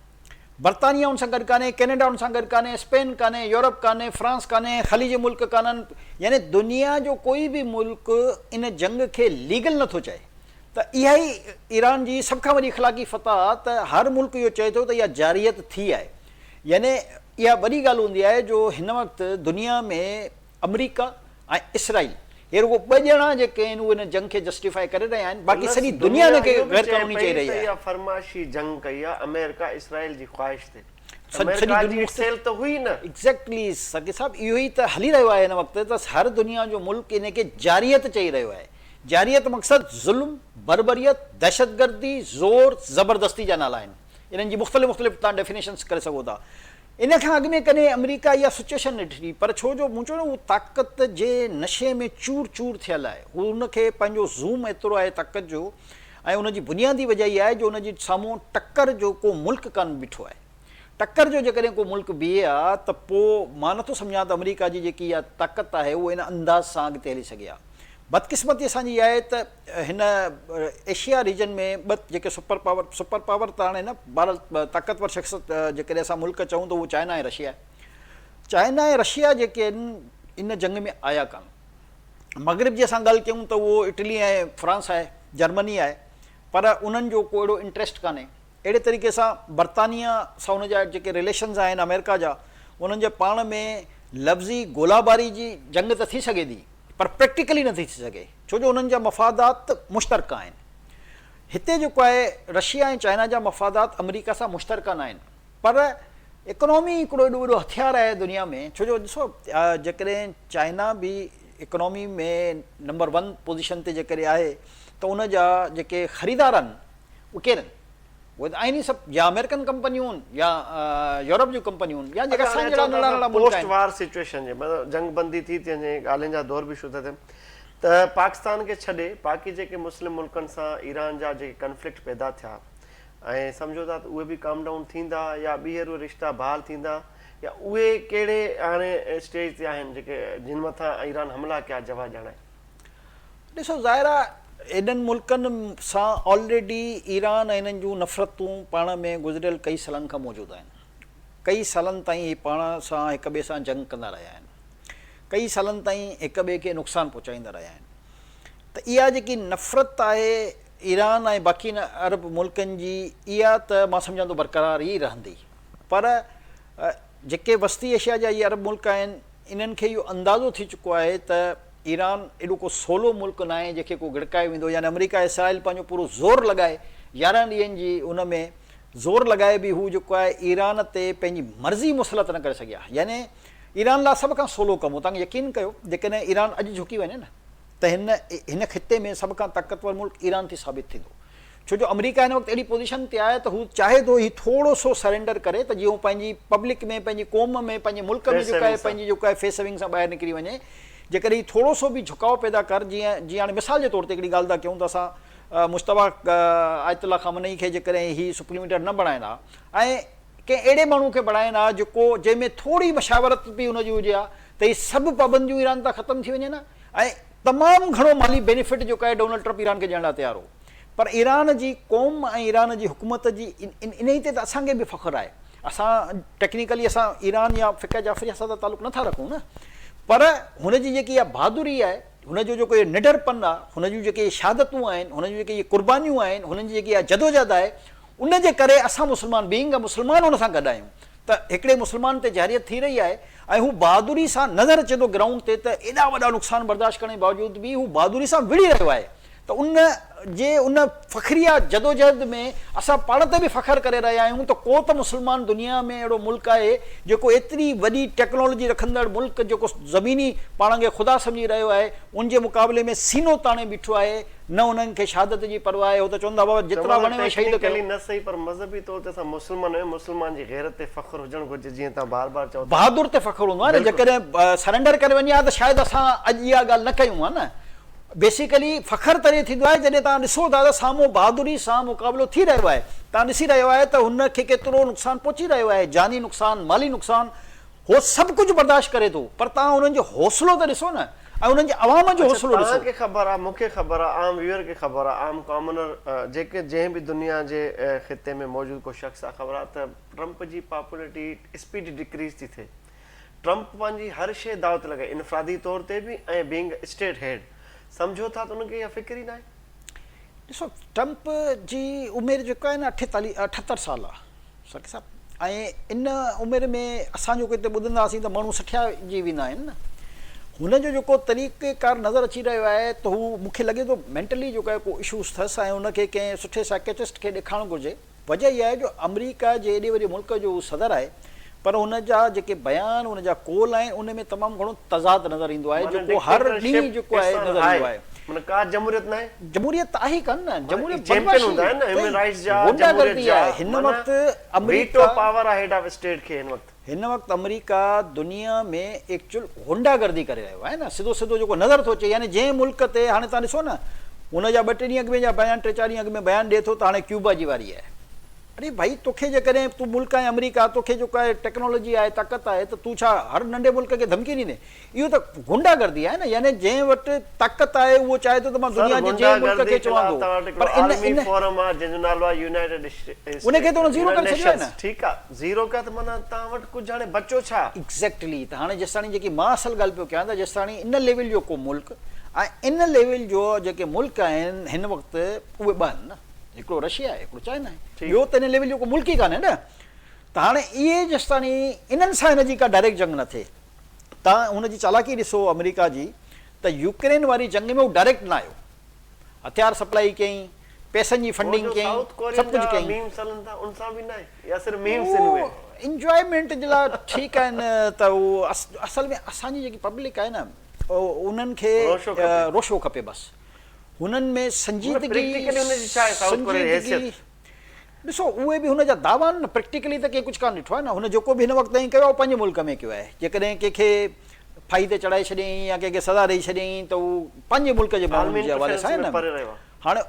برطانيه ان سان گڏ ڪانهي، ڪينيڊا ان سان گڏ ڪانهي، اسپين ڪانهي، يورپ ڪانهي، فرانس ڪانهي، خليجي ملڪ ڪانهن، يعني دنيا جو ڪوئي به ملڪ ان جنگ کي ليگل نٿو چئي ته اها ئي ايران جي سڀ کان وڏي اخلاقي فتح آهي ته هر ملڪ اهو چئي ٿو ته اها جارحيت ٿي آهي يعني اها وڏي ڳالهه هوندي آهي جو هن وقت دنيا ۾ آمريڪا ۽ اسرائيل اهي رڳو ٻه ڄڻا جيڪي آهن اهي ان جنگ کي جسٽيفائي ڪري رهيا آهن باقي پلس سڄي دنيا دنيا ان کي اهو به غير چئي قانوني پئي چئي رهي ته آهي. اها فرمائشي جنگ ڪئي آهي آمريڪا اسرائيل جي خواهش تي سڄي آمريڪا دنيا جي سيل ته هئي نه. ايگزيڪٽلي ساقي صاحب اهو ئي ته هلي رهيو آهي هن وقت ته هر دنيا جو ملڪ ان کي جارحيت چئي رهيو آهي جارحيت مقصد ظلم بربريت دهشتگردي زور زبردستي جا نالا آهن انهن جي مختلف مختلف توهان ڊيفينيشنس ڪري سگهو ٿا ان کان اڳ ۾ ڪڏهن آمريڪا اها سچوئيشن نه ڏٺي پر ڇو جو مون چيو نه هو طاقت جي نشي ۾ چور چور ٿيل آهي هو ان کي پنهنجو زوم ايترو آهي طاقت جو ۽ ان جي بنيادي وجه اها آهي جو ان جي سامهون ٽڪر جو ڪو ملڪ ڪانه بيٺو آهي ٽڪر جو جيڪڏهن ڪو ملڪ بيهي ها ته پوء مان نٿو سمجهان ته آمريڪا جي جيڪي اها طاقت آهي اهو ان انداز سان اڳتي هلي سگهي ها. بدقسمتي اسان جي اها آهي ته هن ايشيا ريجن ۾ ٻه جيڪي سپر پاور، سپر پاور ته هاڻي نه بهرحال طاقتور شخص جيڪڏهن اسان ملڪ چئون ته اهو چائنا ۽ رشيا آهي. چائنا ۽ رشيا جيڪي آهن ان جنگ ۾ آيا ڪانه. مغرب جي اسان ڳالهه ڪيون ته اهو اٽلي ۽ فرانس آهي، جرمني آهي پر انهن جو ڪو اهڙو انٽريسٽ ڪانهي. اهڙي طريقي سان برطانيه سان ان جا جيڪي رليشنز آهن آمريڪا جا انهن جي پاڻ ۾ لفظي گولاباري جي جنگ ته ٿي سگهي ٿي پر پريڪٽيڪلي نٿي ٿي سگهي ڇو جو انهن جا مفادات مشترڪه آهن. هتي جيڪو آهي رشيا ۽ چائنا جا مفادات آمريڪا سان مشترڪه ناهن پر اڪنامي هڪڙو ايڏو وڏو هٿيار آهي دنيا ۾ ڇو جو ڏسو جيڪڏهن چائنا به اڪنامي ۾ نمبر ون پوزيشن تي جيڪڏهن آهي ته ان جا جيڪي خريدار آهن اهي ڪير آهن؟ اهي ته آهن ئي سڀ يا آمريڪن ڪمپنيون يا يورپ جون ڪمپنيون يا جيڪا اڇا اسان هاڻي جهڙا اچون ٿا ننڍڙا اسان ننڍڙا ملڪ پوسٽ آهن. وار سچوئيشن جي مطلب جنگ بندي ٿي ٿي وڃي ڳالهين جا دور به شروع ٿا ٿين ته پاڪستان کي ڇڏي باقي جيڪي مسلم ملڪن سان ايران جا جيڪي ڪنفلڪٽ پيدا ٿيا ۽ سمجهو ٿا ته اهي به ڪام ڊائون ٿيندا يا ٻيهر اهي رشتا بحال ٿيندا يا اهي ڪهڙي هاڻي اسٽيج تي آهن جيڪي جن مٿان ايران حملا ڪيا جواز ڄاڻائي. ڏسو ظاهر آ ايڏن ملڪن سان آلريڊي ايران ۽ انهن جون نفرتون پاڻ ۾ گذريل ڪئي سالن کان موجود آهن. ڪئي سالن تائين هي پاڻ سان هڪ ٻئي سان جنگ ڪندا رهيا آهن. ڪئي سالن تائين هڪ ٻئي کي نقصان پهچائيندا رهيا آهن. ته اها جيڪي نفرت آهي ايران ۽ باقي عرب ملڪن جي اها ته مان سمجهان ٿو برقرار ئي رهندي پر جيڪي وسطي ايشيا جا اهي عرب ملڪ آهن انهن کي اهو اندازو ٿي چڪو آهي ته ايران ايڏو ڪو سولو ملڪ ناهي جنهن کي ڪو گڙڪائي ويندو يعني آمريڪا اسرائيل پنهنجو پورو زور لڳائي 11 ڏينهن جي ان ۾ زور لڳائي به هو جيڪو آهي ايران تي پنهنجي مرضي مسلط نه ڪري سگهيا يعني ايران لاء سڀ کان سولو ڪم هو تان يقين ڪيو جيڪڏهن ايران اڄ جهڪي وڃي نه ته هن هن خطي ۾ سڀ کان طاقتور ملڪ ايران ٿي ثابت ٿيندو ڇو جو آمريڪا هن وقت اهڙي پوزيشن تي آهي ته هو چاهي ٿو هي ٿورو سو سرينڊر ڪري ته جيئن هو پنهنجي پبلڪ ۾ پنهنجي قوم ۾ پنهنجي ملڪ ۾ فيس جيڪو آهي سيونگ سان. پنهنجي جيڪو آهي فيس سيونگ سان ٻاهر نڪري وڃي جيڪڏهن هي ٿورو سو به جهڪاء پيدا ڪر جيئن جيئن هاڻي مثال جي طور تي هڪڙي ڳالهه ٿا ڪيون ته اسان مجتبيٰ آيت الله خامنه اي کي جيڪڏهن هي سپريم ليڊر نه بڻائين ها ۽ ڪنهن اهڙي ماڻهو کي بڻائين ها جيڪو جنهن ۾ ٿوري مشاورت به ان جي هجي ها ته هي سڀ پابنديون ايران تان ختم ٿي وڃن ها ۽ تمام گهڻو مالي بينيفٽ جيڪو آهي ڊونلڊ ٽرمپ ايران کي ڏيڻ لاء تيار هو پر ايران جي قوم ۽ ايران جي حڪومت جي انهي تي ته اسان کي به فخر آهي اسان ٽيڪنيڪلي اسان ايران يا فقه جعفريه سان ته تعلق نٿا رکون نه پر هن جي جيڪي اها بهادري آهي هن جو جيڪو اهو نڊر پن آهي هن جون جيڪي شهادتون آهن هن جون جيڪي اهي قربانيون آهن هنن جي جيڪي اها جدوجهد آهي ان جي ڪري اسان مسلمان بينگ ا مسلمان ان سان گڏ آهيون ته هڪڙي مسلمان تي جارحيت ٿي رهي آهي ۽ هو بهادري سان نظر اچي ٿو گرائونڊ تي ته ايڏا وڏا نقصان برداشت ڪرڻ جي باوجود به هو بهادري سان وڙهي رهيو آهي ته ان جي ان فخريه جدوجهد ۾ اسان پاڻ تي به فخر ڪري رهيا آهيون ته ڪو ته مسلمان دنيا ۾ اهڙو ملڪ آهي جيڪو ايتري وڏي ٽيڪنالاجي رکندڙ ملڪ جيڪو زميني پاڻ کي خدا سمجهي رهيو آهي ان جي مقابلي ۾ سينو تاڻي بيٺو آهي نه انهن کي شهادت جي پرواهه آهي، هو ته چون ٿا بابا جيترا چون ٿا وڻيو شهيد ڪيو. ٽيڪنيڪلي نه سهي پر مذهبي طور تي اسان مسلمان آهيون، مسلمان جي غيرت تي فخر هجڻ گهرجي جيئن توهان بار بار چئو ٿا. بهادر تي فخر هوندو آهي نه، بلڪل. جيڪڏهن سرينڊر ڪري وڃي ها ته شايد اسان اڄ اها ڳالهه نه ڪيون ها نه. بيسيڪلي فخر تڏهن ٿيندو آهي جڏهن توهان ڏسو ٿا ته سامهون بهادري سان مقابلو ٿي رهيو آهي، توهان ڏسي رهيو آهي ته هن کي ڪيترو نقصان پهچي رهيو آهي، جاني نقصان، مالي نقصان، هو سڀ ڪجهه برداشت ڪري ٿو پر توهان انهن جو حوصلو ته ڏسو نه ۽ انهن جي عوام جو اڇا حوصلو ڏسو. توهان کي خبر آ مون کي خبر آ عام ويوئر کي خبر آ عام ڪامنر جيڪي جنهن به دنيا جي خطي ۾ موجود ڪو شخص آ خبر آ ته ٽرمپ جي پاپولرٽي اسپيڊ ڊڪريز ٿي ٿئي ٽرمپ پنهنجي هر شي داء تي لڳائي انفرادي طور تي به ۽ بينگ اسٽيٽ هيڊ سمجهو ٿا ته انهن کي اها فڪر ئي ناهي. ڏسو ٽرمپ جي عمر جيڪا آهي نه اٺيتاليهه 78 سال آ ساقي صاحب ۽ ان عمر ۾ اسان جو ڪتي ٻڌنداسين ته ماڻهو سٺيا جي ويندا آهن نه هن جو جيڪو طريقه ڪار نظر اچي رهيو آهي ته هو مون کي لڳي ٿو مينٽلي جيڪو آهي ڪو اشوز اٿس ۽ هن کي ڪنهن سٺي سائيڪيٽرسٽ کي ڏيکارڻ گهرجي وجه اها آهي جو آمريڪا جي ايڏي وڏي ملڪ جو هو صدر آهي پر هن جا جيڪي بيان هن جا قول آهن ان ۾ تمام گهڻو تضاد نظر ايندو آهي معنيٰ جيڪو هر ڏينهن ڊڪٽيٽرشپ جيڪو آهي احسان نظر ايندو آهي آهي. معنيٰ ڪا جمهوريت ناهي. جمهوريت ته آهي ڪانه نه معنيٰ جمهوريت چيمپيئن بدمعاشي هوندا آهن نه هيومن صحيح رائٽس جا غنڊا جمهوريت گردي جا آهي هن معنيٰ وقت ويٽو آمريڪا پاور آهي هيڊ آف اسٽيٽ کي هن وقت. هن وقت آمريڪا دنيا ۾ ايڪچوئل غنڊا گردي ڪري رهيو آهي نه سڌو سڌو جيڪو نظر ٿو اچي يعني جنهن ملڪ تي هاڻي توهان ڏسو نه هن جا ٻه ٽي ڏينهن اڳ ۾ جا بيان ٽي چار ڏينهن اڳ ۾ بيان ڏئي ٿو ته هاڻي ڪيوبا جي واري آهي. اڙي ڀائي توکي جيڪڏهن تون ملڪ آهين آمريڪا توکي جيڪو آهي ٽيڪنالاجي آهي طاقت آهي ته تون ڇا هر ننڍي ملڪ کي ڌمڪي ڏيندين اهو ته غنڊا گردي آهي نه يعني جنهن وٽ طاقت آهي اهو چاهي ٿو ته مان سر دنيا جي غنڊا جنهن ملڪ گردي کي چوان خلاف ٿو توهان وٽ پر هڪڙو ان عالمي ان فورم آهي جنهن جو نالو آهي يونائيٽيڊ ان کي ته ان زيرو يونائيٽيڊ ڪري ڇڏيو آهي نيشنز نه. ٺيڪ آهي زيرو ڪيا ته معنيٰ توهان وٽ ڪجهه هاڻي بچو ڇا؟ ايگزيڪٽلي ته هاڻي جيستاڻي جيڪي مان اصل ڳالهه پيو ڪيان ته جيستاڻي ان ليول جو ڪو ملڪ ۽ ان ليول جو جيڪي ملڪ آهن هن وقت اهي ٻه آهن نه هڪڙو رشيا آهي هڪڙو چائنا آهي ٻيو ته ان ليول جو ڪو ملڪ ئي ڪانهي نه ته هاڻي اهي جيستاڻي انهن سان هن جي ڪا ڊائريڪٽ جنگ نه ٿئي تان هن جي چالاڪي ڏسو آمريڪا جي ته يوڪرين واري جنگ ۾ هو ڊائريڪٽ نه آيو هٿيار سپلائي ڪيائين پئسن جي فنڊنگ ڪيائين سڀ ڪجهه ڪيائين اهو انجوائمينٽ جي لاء ٺيڪ آهن ته اهو اصل ۾ اسان جي جيڪي پبلڪ آهي نه انهن کي روشو کپي بس هنن ۾ سنجيدگي سنجيدگي ڏسو اهي به هن جا دعويٰ آهن نه پريڪٽيڪلي ته ڪنهن ڪجهه ڪانه ڏٺو آهي نه هن جيڪو به هن وقت تائين ڪيو آهي اهو پنهنجي ملڪ ۾ ڪيو آهي جيڪڏهن ڪنهن کي ڦاهي تي چڙهائي ڇڏيائين يا ڪنهن کي سزا ڏئي ڇڏيائين ته اهو پنهنجي ملڪ جي ماڻهن جي حوالي سان آهي نه هاڻي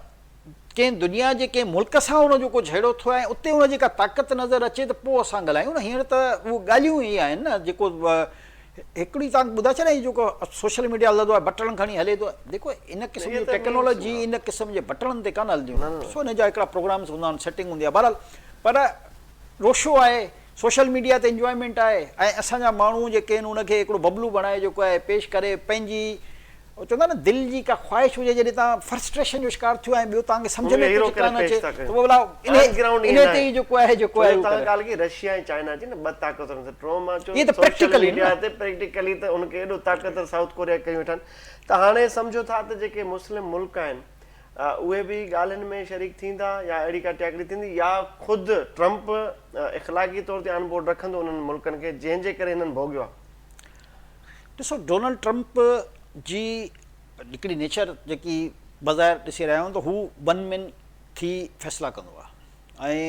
ڪنهن دنيا جي ڪنهن ملڪ سان هن جو ڪو جهيڙو ٿيو آهي اتي هن جي ڪا طاقت نظر اچي ته پوء اسان ڳالهايون نه هينئر ته اهي ڳالهيون ئي آهن نه جيڪو هڪڙي توهان کي ٻڌائي ڇڏيان هي جيڪو سوشل ميڊيا هلندو آهي بٽڻ کڻي هلي ٿو جيڪو ان قسم جي ٽيڪنالاجي ان قسم جي بٽڻن تي ڪانه هلنديون ڏسو ان جا هڪڙا پروگرامز هوندا آهن سيٽنگ هوندي آهي بهرحال پر روشو آهي سوشل ميڊيا تي انجوائمينٽ آهي ۽ اسان جا ماڻهو جيڪي آهن ان کي هڪڙو ببلو بڻائي جيڪو آهي پيش ڪري پنهنجي هو چوندا آهن نه دل جي ڪا خواهش هجي جڏهن توهان فرسٽريشن جو شڪار ٿيو ۽ ٻيو توهان کي سمجهه ۾ ڪجهه ڪانه اچي ته پوء ڀلا انهي تي ئي جيڪو آهي جيڪو آهي اهو توهان ڳالهه ڪئي رشيا ۽ چائنا جي نه ٻه طاقتور آهن ٽيون مان چيو سوشل ميڊيا تي پريڪٽيڪلي ته ان کي ايڏو طاقتور سائوٿ ڪوريا ڪيون ويٺا آهن ته هاڻي سمجهو ٿا ته جيڪي مسلم ملڪ آهن اهي به ڳالهين ۾ شريڪ ٿيندا يا اهڙي ڪا ٽياڪڙي ٿيندي يا خود ٽرمپ اخلاقي طور تي آن بورڊ رکندو انهن ملڪن کي جنهن جي ڪري هنن ڀوڳيو آهي. ڏسو ڊونلڊ ٽرمپ جي هڪڙي نيچر جيڪي بظاهر ڏسي رهيا آهيون ته هو ون مين ٿي فيصلا ڪندو آهي ۽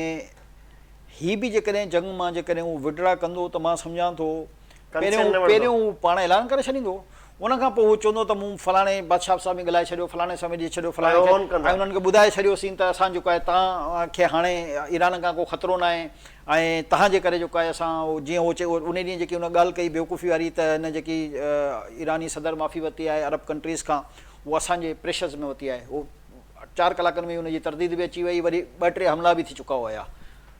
هي به جيڪڏهن جنگ مان جيڪڏهن هو وڊرا ڪندو ته مان سمجهان ٿو پهريون پهريون هو پاڻ اعلان ڪري ڇڏيندو ان کان پوء هو چوندو ته مون فلاڻي بادشاهه سان به ڳالهائي ڇڏيو فلاڻي سان به ڏئي ڇڏيو فلاڻي کي ۽ انهن کي ٻڌائي ڇڏيوسين ته اسان جيڪو آهي توهان کي هاڻي ايران کان ڪو خطرو ناهي ۽ تهان جي ڪري جيڪو آهي اسان جيئن هو چئي انهي ڏينهن جيڪي هن ڳالهه ڪئي بيوقوفي واري ته هن جيڪي ايراني صدر معافي ورتي آهي عرب ڪنٽريز کان اهو اسان جي پريشرز ۾ ورتي آهي اهو چار ڪلاڪن ۾ ان جي ترديد به اچي وئي وري ٻه ٽي حملا به ٿي چڪا هيا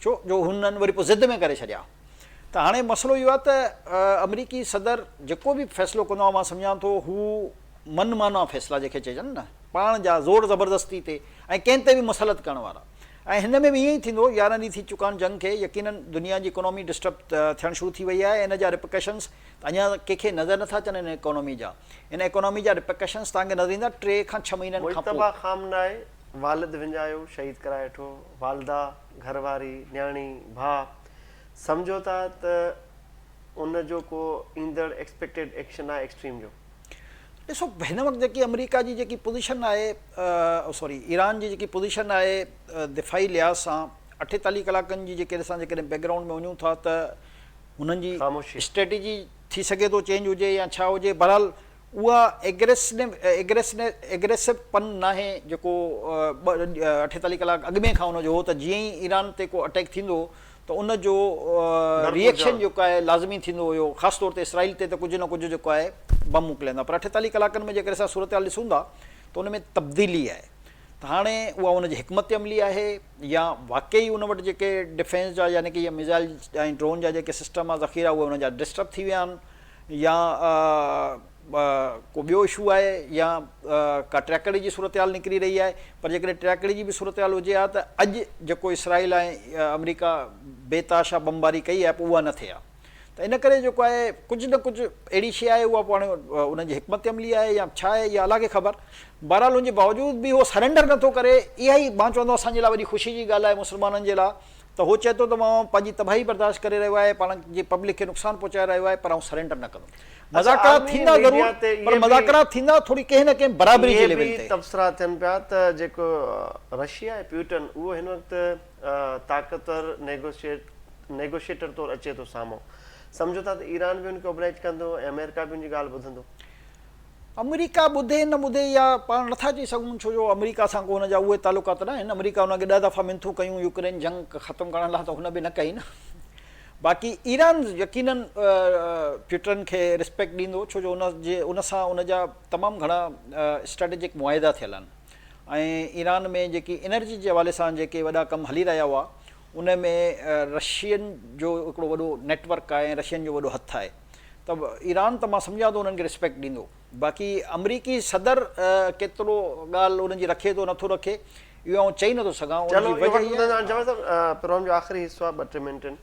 ڇو جو هنن وري پوء ضد ۾ ڪري ڇڏيا ته هاڻي مسئلو اهو آهي ته آمريڪي صدر جيڪو به فيصلو ڪندو آهي مان سمجهان ٿو هو من مانا فيصلا جنهن کي چئجن نه پاڻ جا زور زبردستي تي ۽ ڪنهن تي به مسلط ڪرڻ وارا ۽ هن ۾ به ائين ئي ٿيندو، 11 ڏينهن ٿي چڪا آهن جنگ کي، يقينن دنيا جي اڪانومي ڊسٽرب ٿيڻ شروع ٿي وئي آهي، ان جا ريپرڪشنز اڃا ڪنهن کي نظر نٿا اچن ان اڪانومي جا، ان اڪانومي جا ريپرڪشنز توهان کي نظر ايندا ٽي کان ڇهه مهينن کان پوء. مجتبيٰ خامنائي والد وڃايو شهيد ڪرائي ويٺو، والده، گهر واري، نياڻي، ڀاء، سمجهو ٿا ته ان جو ڪو ايندڙ ايڪسپيڪٽيڊ ايڪشن آهي ايڪسٽريم جو. ڏسو هن وقت جيڪي آمريڪا جي جيڪي پوزيشن آهي سوري ايران جي جيڪي پوزيشن آهي دفاعي لحاظ سان 48 ڪلاڪن جي جيڪي اسان جيڪڏهن بيڪ گرائونڊ ۾ وڃون ٿا ته هنن جي اسٽريٽجي ٿي سگهي ٿو چينج هجي يا ڇا هجي بهرحال اها ايگريسو پن ناهي جيڪو 48 ڪلاڪ اڳ ۾ کان ان جو هو ته جيئن ئي ايران تي ڪو اٽيڪ ٿيندو ته ان جو ري ايڪشن جيڪو آهي لازمي ٿيندو هيو خاص طور تي اسرائيل تي ته ڪجهه نه ڪجهه جيڪو آهي بم موڪليندا پر 48 ڪلاڪن ۾ جيڪڏهن اسان صورتحال ڏسون ٿا ته ان ۾ تبديلي آهي ته هاڻي اها ان جي حڪمت عملي آهي يا واقعي ان وٽ جيڪي ڊفينس جا يعني ڪي ميزائل ۽ ڊرون جا جيڪي سسٽم آهي ذخيرا اهي ان جا ڊسٽرب ٿي ويا آهن يا ڪو ٻيو اشو آهي يا ڪا ٽياڪڙي جي صورتحال نڪري رهي آهي پر جيڪڏهن ٽياڪڙي جي به صورتحال هجي ها ته اڄ جيڪو اسرائيل ۽ آمريڪا بي تحاشا بمباري ڪئي آهي پوء اها نه ٿئي ها ته ان ڪري جيڪو آهي ڪجهه نه ڪجهه اهڙي شيء آهي اها پوء هاڻي انهن جي حڪمت عملي آهي يا ڇا آهي اها الله کي خبر. بهرحال ان جي باوجود به هو سرينڊر نٿو ڪري اها ئي مان چوندو اسان جي لاء وڏي خوشي جي ڳالهه آهي مسلمانن جي لاء ته هو چئي ٿو ته مان پنهنجي تباهي برداشت ڪري رهيو آهي پاڻ جي پبلڪ کي نقصان پهچائي رهيو آهي پر آئون سرينڊر نه ڪندم. اڇا مذاڪرات عالمي ٿيندا ميڊيا ضرور تي پر اهي به مذاڪرات ٿيندا ٿوري ڪنهن نه ڪنهن برابري اهي جي ليول به تي. تبصرا ٿين پيا ته جيڪو رشيا ۽ پيوٽن اهو هن وقت طاقتور نيگوشيٽر طور اچي ٿو سامهون سمجهو ٿا ته ايران به ان کي اوبلائج ڪندو ۽ آمريڪا به ان جي ڳالهه ٻڌندو. آمريڪا ٻڌي نه ٻڌي اها پاڻ نٿا چئي سگهون ڇو جو آمريڪا سان ڪو هن جا اهي تعلقات نه آهن. آمريڪا هن کي ڏهه دفعا منٿون ڪيون يوڪرين جنگ ختم ڪرڻ لاء ته هن به نه ڪئي نه. باقي ايران يقينن پيوٽن کي ريسپيڪٽ ڏيندو ڇو جو ان جي ان سان ان جا تمام گهڻا اسٽريٽجڪ معاهدا ٿيل آهن ۽ ايران ۾ جيڪي انرجي جي حوالي سان جيڪي وڏا ڪم هلي رهيا هئا ان ۾ رشين جو هڪڙو وڏو نيٽ ورڪ آهي ۽ رشين جو وڏو هٿ آهي ته ايران ته مان سمجهان ٿو انهن کي ريسپيڪٽ ڏيندو باقي آمريڪي صدر ڪيترو ڳالهه انهن جي رکي ٿو نٿو رکي اهو آئون چئي نٿو سگهان ان چلو جي اهو وجه وقت هي ٻڌائيندا آهي هاڻي جواد صاحب پروگرام جو آخري حصو آهي ٻه ٽي منٽ آهن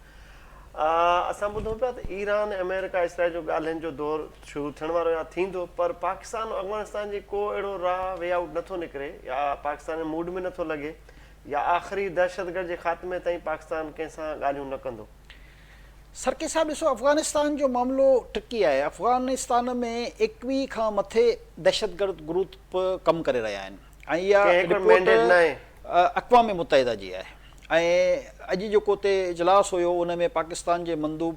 اسان ٻڌون پيا ته ايران ۽ آمريڪا اسرائيل جو ڳالهين جو دور شروع ٿيڻ وارو يا ٿيندو پر پاڪستان افغانستان جي ڪو اهڙو راهه وي آئوٽ نٿو نڪري يا پاڪستان موڊ ۾ نٿو لڳي يا آخري دهشتگرد جي خاتمي تائين پاڪستان ڪنهن سان ڳالهيون نه ڪندو. سرڪي صاحب ڏسو افغانستان جو معاملو ٽرڪي آهي افغانستان ۾ 21 کان مٿي دهشتگرد گروپ ڪم ڪري رهيا آهن ۽ اها ڪنهن هڪ وٽ رپورٽ مينڊيٽ ناهي. اقوام متحده جي آهي ۽ اڄ جيڪو اتي اجلاس هيو ان ۾ پاڪستان جي مندوب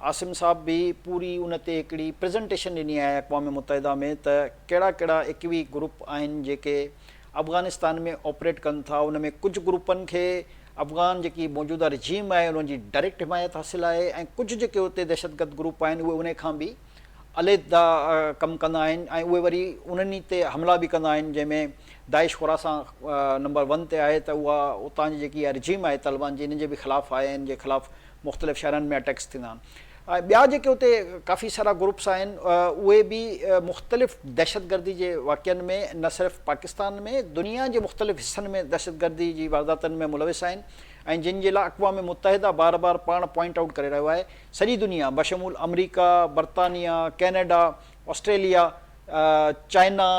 عاصم صاحب به پوري ان تي هڪڙي پريزنٽيشن ڏني آهي اقوام متحده ۾ ته ڪهڙا ڪهڙا 21 گروپ آهن جيڪي افغانستان ۾ آپريٽ ڪن ٿا ان ۾ ڪجهه گروپن کي افغان جيڪي موجوده رجيم آهي انهن جي ڊائريڪٽ حمايت حاصل آهي ۽ ڪجهه جيڪي اتي دهشتگرد گروپ آهن اهي انهي کان به عليحده ڪم ڪندا آهن ۽ اهي وري انهن ئي تي حملا به ڪندا آهن جنهن ۾ داعش خراسان نمبر ون تي آهي ته اها اتان جي جيڪي اها رجيم آهي طالبان جي انهن جي به خلاف آهي ۽ ان جي خلاف مختلف شهرن ۾ اٽيڪس ٿيندا آهن ۽ ٻيا جيڪي اتي ڪافي سارا گروپس آهن اهي به مختلف دهشتگردي جي واقعن ۾ نه صرف پاڪستان ۾ دنيا جي مختلف حصن ۾ دهشتگردي جي وارداتن ۾ ملوث آهن ۽ جن جي لاء اقوام متحده بار بار پاڻ پوائنٽ آئوٽ ڪري رهيو آهي سڄي دنيا بشمول آمريڪا، برطانيا، ڪينيڊا، آسٽريليا، چائنا،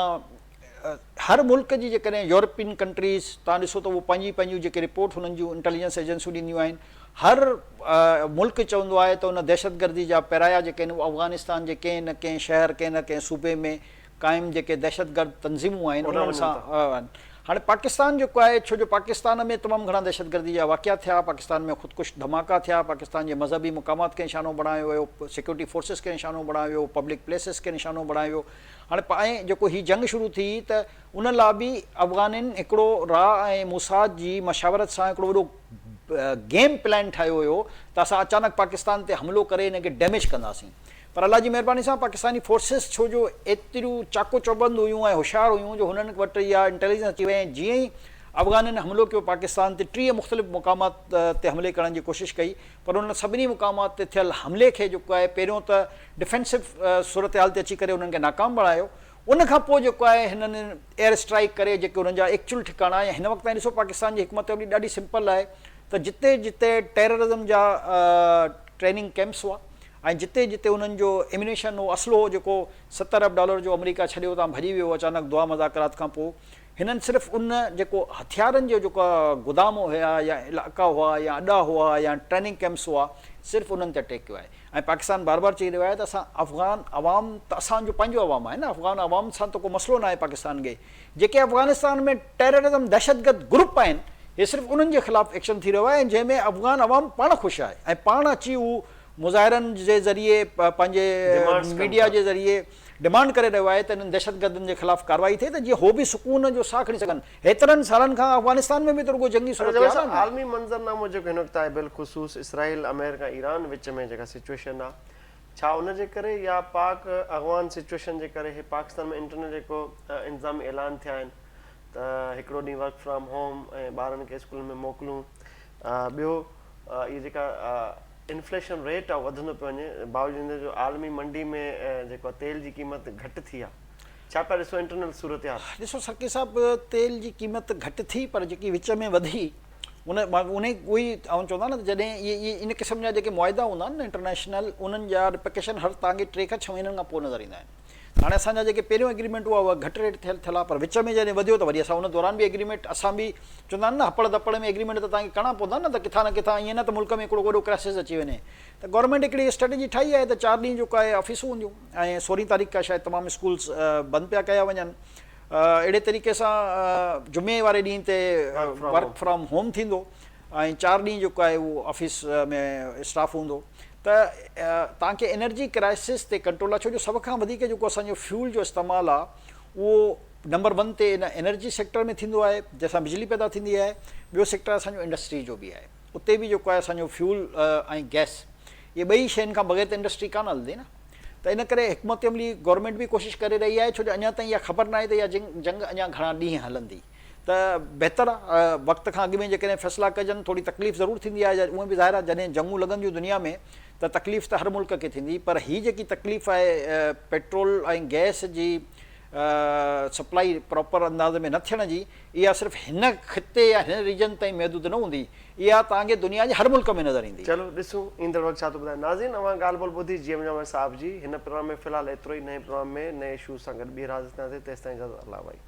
هر ملڪ جي جيڪڏهن يورپين ڪنٽريز تان ڏسو ته اهو پنهنجي پنهنجون جيڪي رپورٽ هنن جون انٽيليجنس ايجنسيون ڏينديون آهن هر ملڪ چوندو آهي ته ان دهشتگردي جا پيرايا جيڪي آهن اهي افغانستان جي ڪنهن نه ڪنهن شهر ڪنهن نه ڪنهن صوبي ۾ قائم جيڪي دهشتگرد تنظيمون آهن انهن سان آهن هاڻي پاڪستان جيڪو آهي ڇو جو پاڪستان ۾ تمام گهڻا دهشتگردي جا واقعا ٿيا پاڪستان ۾ خودڪش ڌماڪا ٿيا پاڪستان جي مذهبي مقامات کي نشانو بڻايو ويو سيڪيورٽي فورسز کي نشانو بڻايو ويو پبلڪ پليسز کي نشانو بڻايو ويو هاڻي ۽ جيڪو هي جنگ شروع ٿي ته ان لا به افغانين هڪڙو را ۽ موساد جي مشاورت سان هڪڙو وڏو گيم پلان ٺاهيو هيو ته اسان اچانڪ پاڪستان تي حملو ڪري هن کي ڊيميج ڪنداسين پر الله جي مهرباني سان پاڪستاني فورسز ڇو جو ايتريون چاقو چوبند هيون ۽ هوشيار هيون جو هنن وٽ اها انٽيليجنس اچي وئي ۽ جيئن ئي افغانين حملو ڪيو پاڪستان تي 30 مختلف مقامات تي حملي ڪرڻ جي ڪوشش ڪئي پر انهن سڀني مقامات تي ٿيل حملي کي جيڪو آهي پهريون ته ڊفينسو صورتحال تي اچي ڪري انهن کي ناڪام بڻايو ان کان پوء جيڪو آهي هنن ايئر اسٽرائيڪ ڪري جيڪي انهن جا ايڪچول ٺڪاڻا يا هن وقت تائين ڏسو پاڪستان جي حڪمت عملي ڏاڍي سمپل آهي ته جتي جتي ٽيررزم جا ٽريننگ ڪيمپس هئا ۽ جتي جتي انهن جو ايميونيشن هو اسلحو هو جيڪو 70 ارب ڊالر جو آمريڪا ڇڏي اتان ڀڄي ويو اچانڪ دعا مذاڪرات کان پوء هنن صرف ان جيڪو هٿيارن جو جيڪو گدام هيا يا علائقا هئا يا اڏا هئا يا ٽريننگ ڪيمپس هئا صرف انهن تي اٽيڪ ڪيو آهي ۽ پاڪستان بار بار چئي رهيو آهي ته اسان افغان عوام ته اسان جو پنهنجو عوام آهي نه افغان عوام سان ته ڪو مسئلو ناهي پاڪستان کي جيڪي افغانستان ۾ ٽيررزم دهشتگرد گروپ آهن هي صرف انهن جي خلاف ايڪشن ٿي رهيو آهي ۽ جنهن ۾ افغان عوام پاڻ خوش آهي ۽ پاڻ اچي هو مظاهرن جي ذريعي پنهنجي ميڊيا جي ذريعي ڊمانڊ ڪري رهيو آهي ته انهن دهشتگردن جي خلاف ڪارروائي ٿئي ته جيئن هو به سڪون جو ساهه کڻي سگهن. هيترن سالن کان افغانستان ۾ به ته رڳو جنگي صورتحال آهي نه. عالمي منظرنامو جيڪو هن وقت آهي بالخصوص اسرائيل آمريڪا ايران وچ ۾ جيڪا سچوئيشن آهي ڇا ان جي ڪري يا پاڪ اغوان سچوئيشن جي ڪري هي پاڪستان ۾ انٽرنل جيڪو انتظامي اعلان ٿيا آهن ته هڪڙو ڏينهن ورڪ فرام هوم ۽ ٻارن کي اسڪولن ۾ موڪلون ٻيو اهي جيڪا انفليشن ريٽ آهي وڌندو پيو وڃي باوجود ان جو عالمي منڊي ۾ جيڪو آهي تيل جي قيمت گهٽ ٿي آهي ڇا پيا ڏسو انٽرنل صورتحال. ڏسو سرڪي صاحب تيل جي قيمت گهٽ ٿي پر جيڪي وچ ۾ وڌي ان انهي اهو ئي آئون چوندو آهيان نه ته جڏهن اهي اهي ان قسم جا جيڪي معاهدا هوندا آهن نه انٽرنيشنل انهن جا ريپرڪشن هر توهان کي ٽي کان ڇهه مهينن کان پوء نظر ايندا آهن هاڻي اسان جا جيڪي پهريون ايگريمينٽ هئا اهي گهٽ ريٽ ٿيل ٿيل ها پر وچ ۾ جڏهن وڌيو ته وري اسان ان دوران به ايگريمينٽ اسان به چوندا آهن نه هپڙ ڌپڙ ۾ ايگريمينٽ ته توهان کي ڪرڻا پوندا نه ته ڪٿان نه ڪٿان ائين نه ته ملڪ ۾ هڪڙو وڏو ڪرائسس اچي وڃي ته گورنمينٽ هڪڙي اسٽريٽجي ٺاهي آهي ته چار ڏينهن جيڪو آهي آفيسون هونديون ۽ سورهين تاريخ کان شايد تمام اسڪولس بند پيا ڪيا وڃن اهڙي طريقي سان جمعي واري ڏينهن تي ورڪ فرام هوم ٿيندو ۽ چار ڏينهن جيڪو آهي اهو آفيس ۾ اسٽاف هوندو. ته توهان کي انرجي ڪرائسس تي ڪنٽرول آهي ڇو جو سڀ کان وڌيڪ جيڪو اسان جو فيول جو استعمال آهي اهو نمبر ون تي ان انرجي سيڪٽر ۾ ٿيندو آهي جنهن سان بجلي پيدا ٿيندي آهي ٻيو سيڪٽر اسان جو انڊسٽري جو به آهي اتي به جيڪو آهي اسان جو فيول ۽ گئس اهي ٻئي شين کان بغير ته انڊسٽري ڪانه هلندي نه ته ان ڪري حڪمت عملي گورنمينٽ به ڪوشش ڪري رهي آهي ڇو جو اڃا تائين اها خبر ناهي ته اها جنگ اڃا گهڻا ڏينهن هلندي ته بهتر آهي وقت کان اڳ ۾ جيڪڏهن فيصلا ڪجن ٿوري تڪليف ضرور ٿيندي آهي اونئن به ظاهر آهي جڏهن جنگون لڳنديون دنيا ۾ ته تڪليف ته هر ملڪ کي ٿيندي پر هي جيڪي تڪليف آهي پيٽرول ۽ گئس جي سپلائي پراپر انداز ۾ نه ٿيڻ جي اها صرف هن خطي يا هن ريجن تائين محدود نه هوندي اها توهان کي دنيا جي هر ملڪ ۾ نظر ايندي. چلو ڏسون ايندڙ وقت ڇا ٿو ٻڌائي. ناظرين اوهان ڳالهه ٻولهه ٻڌي جي ايم جامع صاحب جي هن پروگرام ۾ في الحال ايترو ئي نئين پروگرام ۾ نئين اشوز سان گڏ ٻيهر حاضر ٿينداسين تيستائين اجازت الله ڀائي.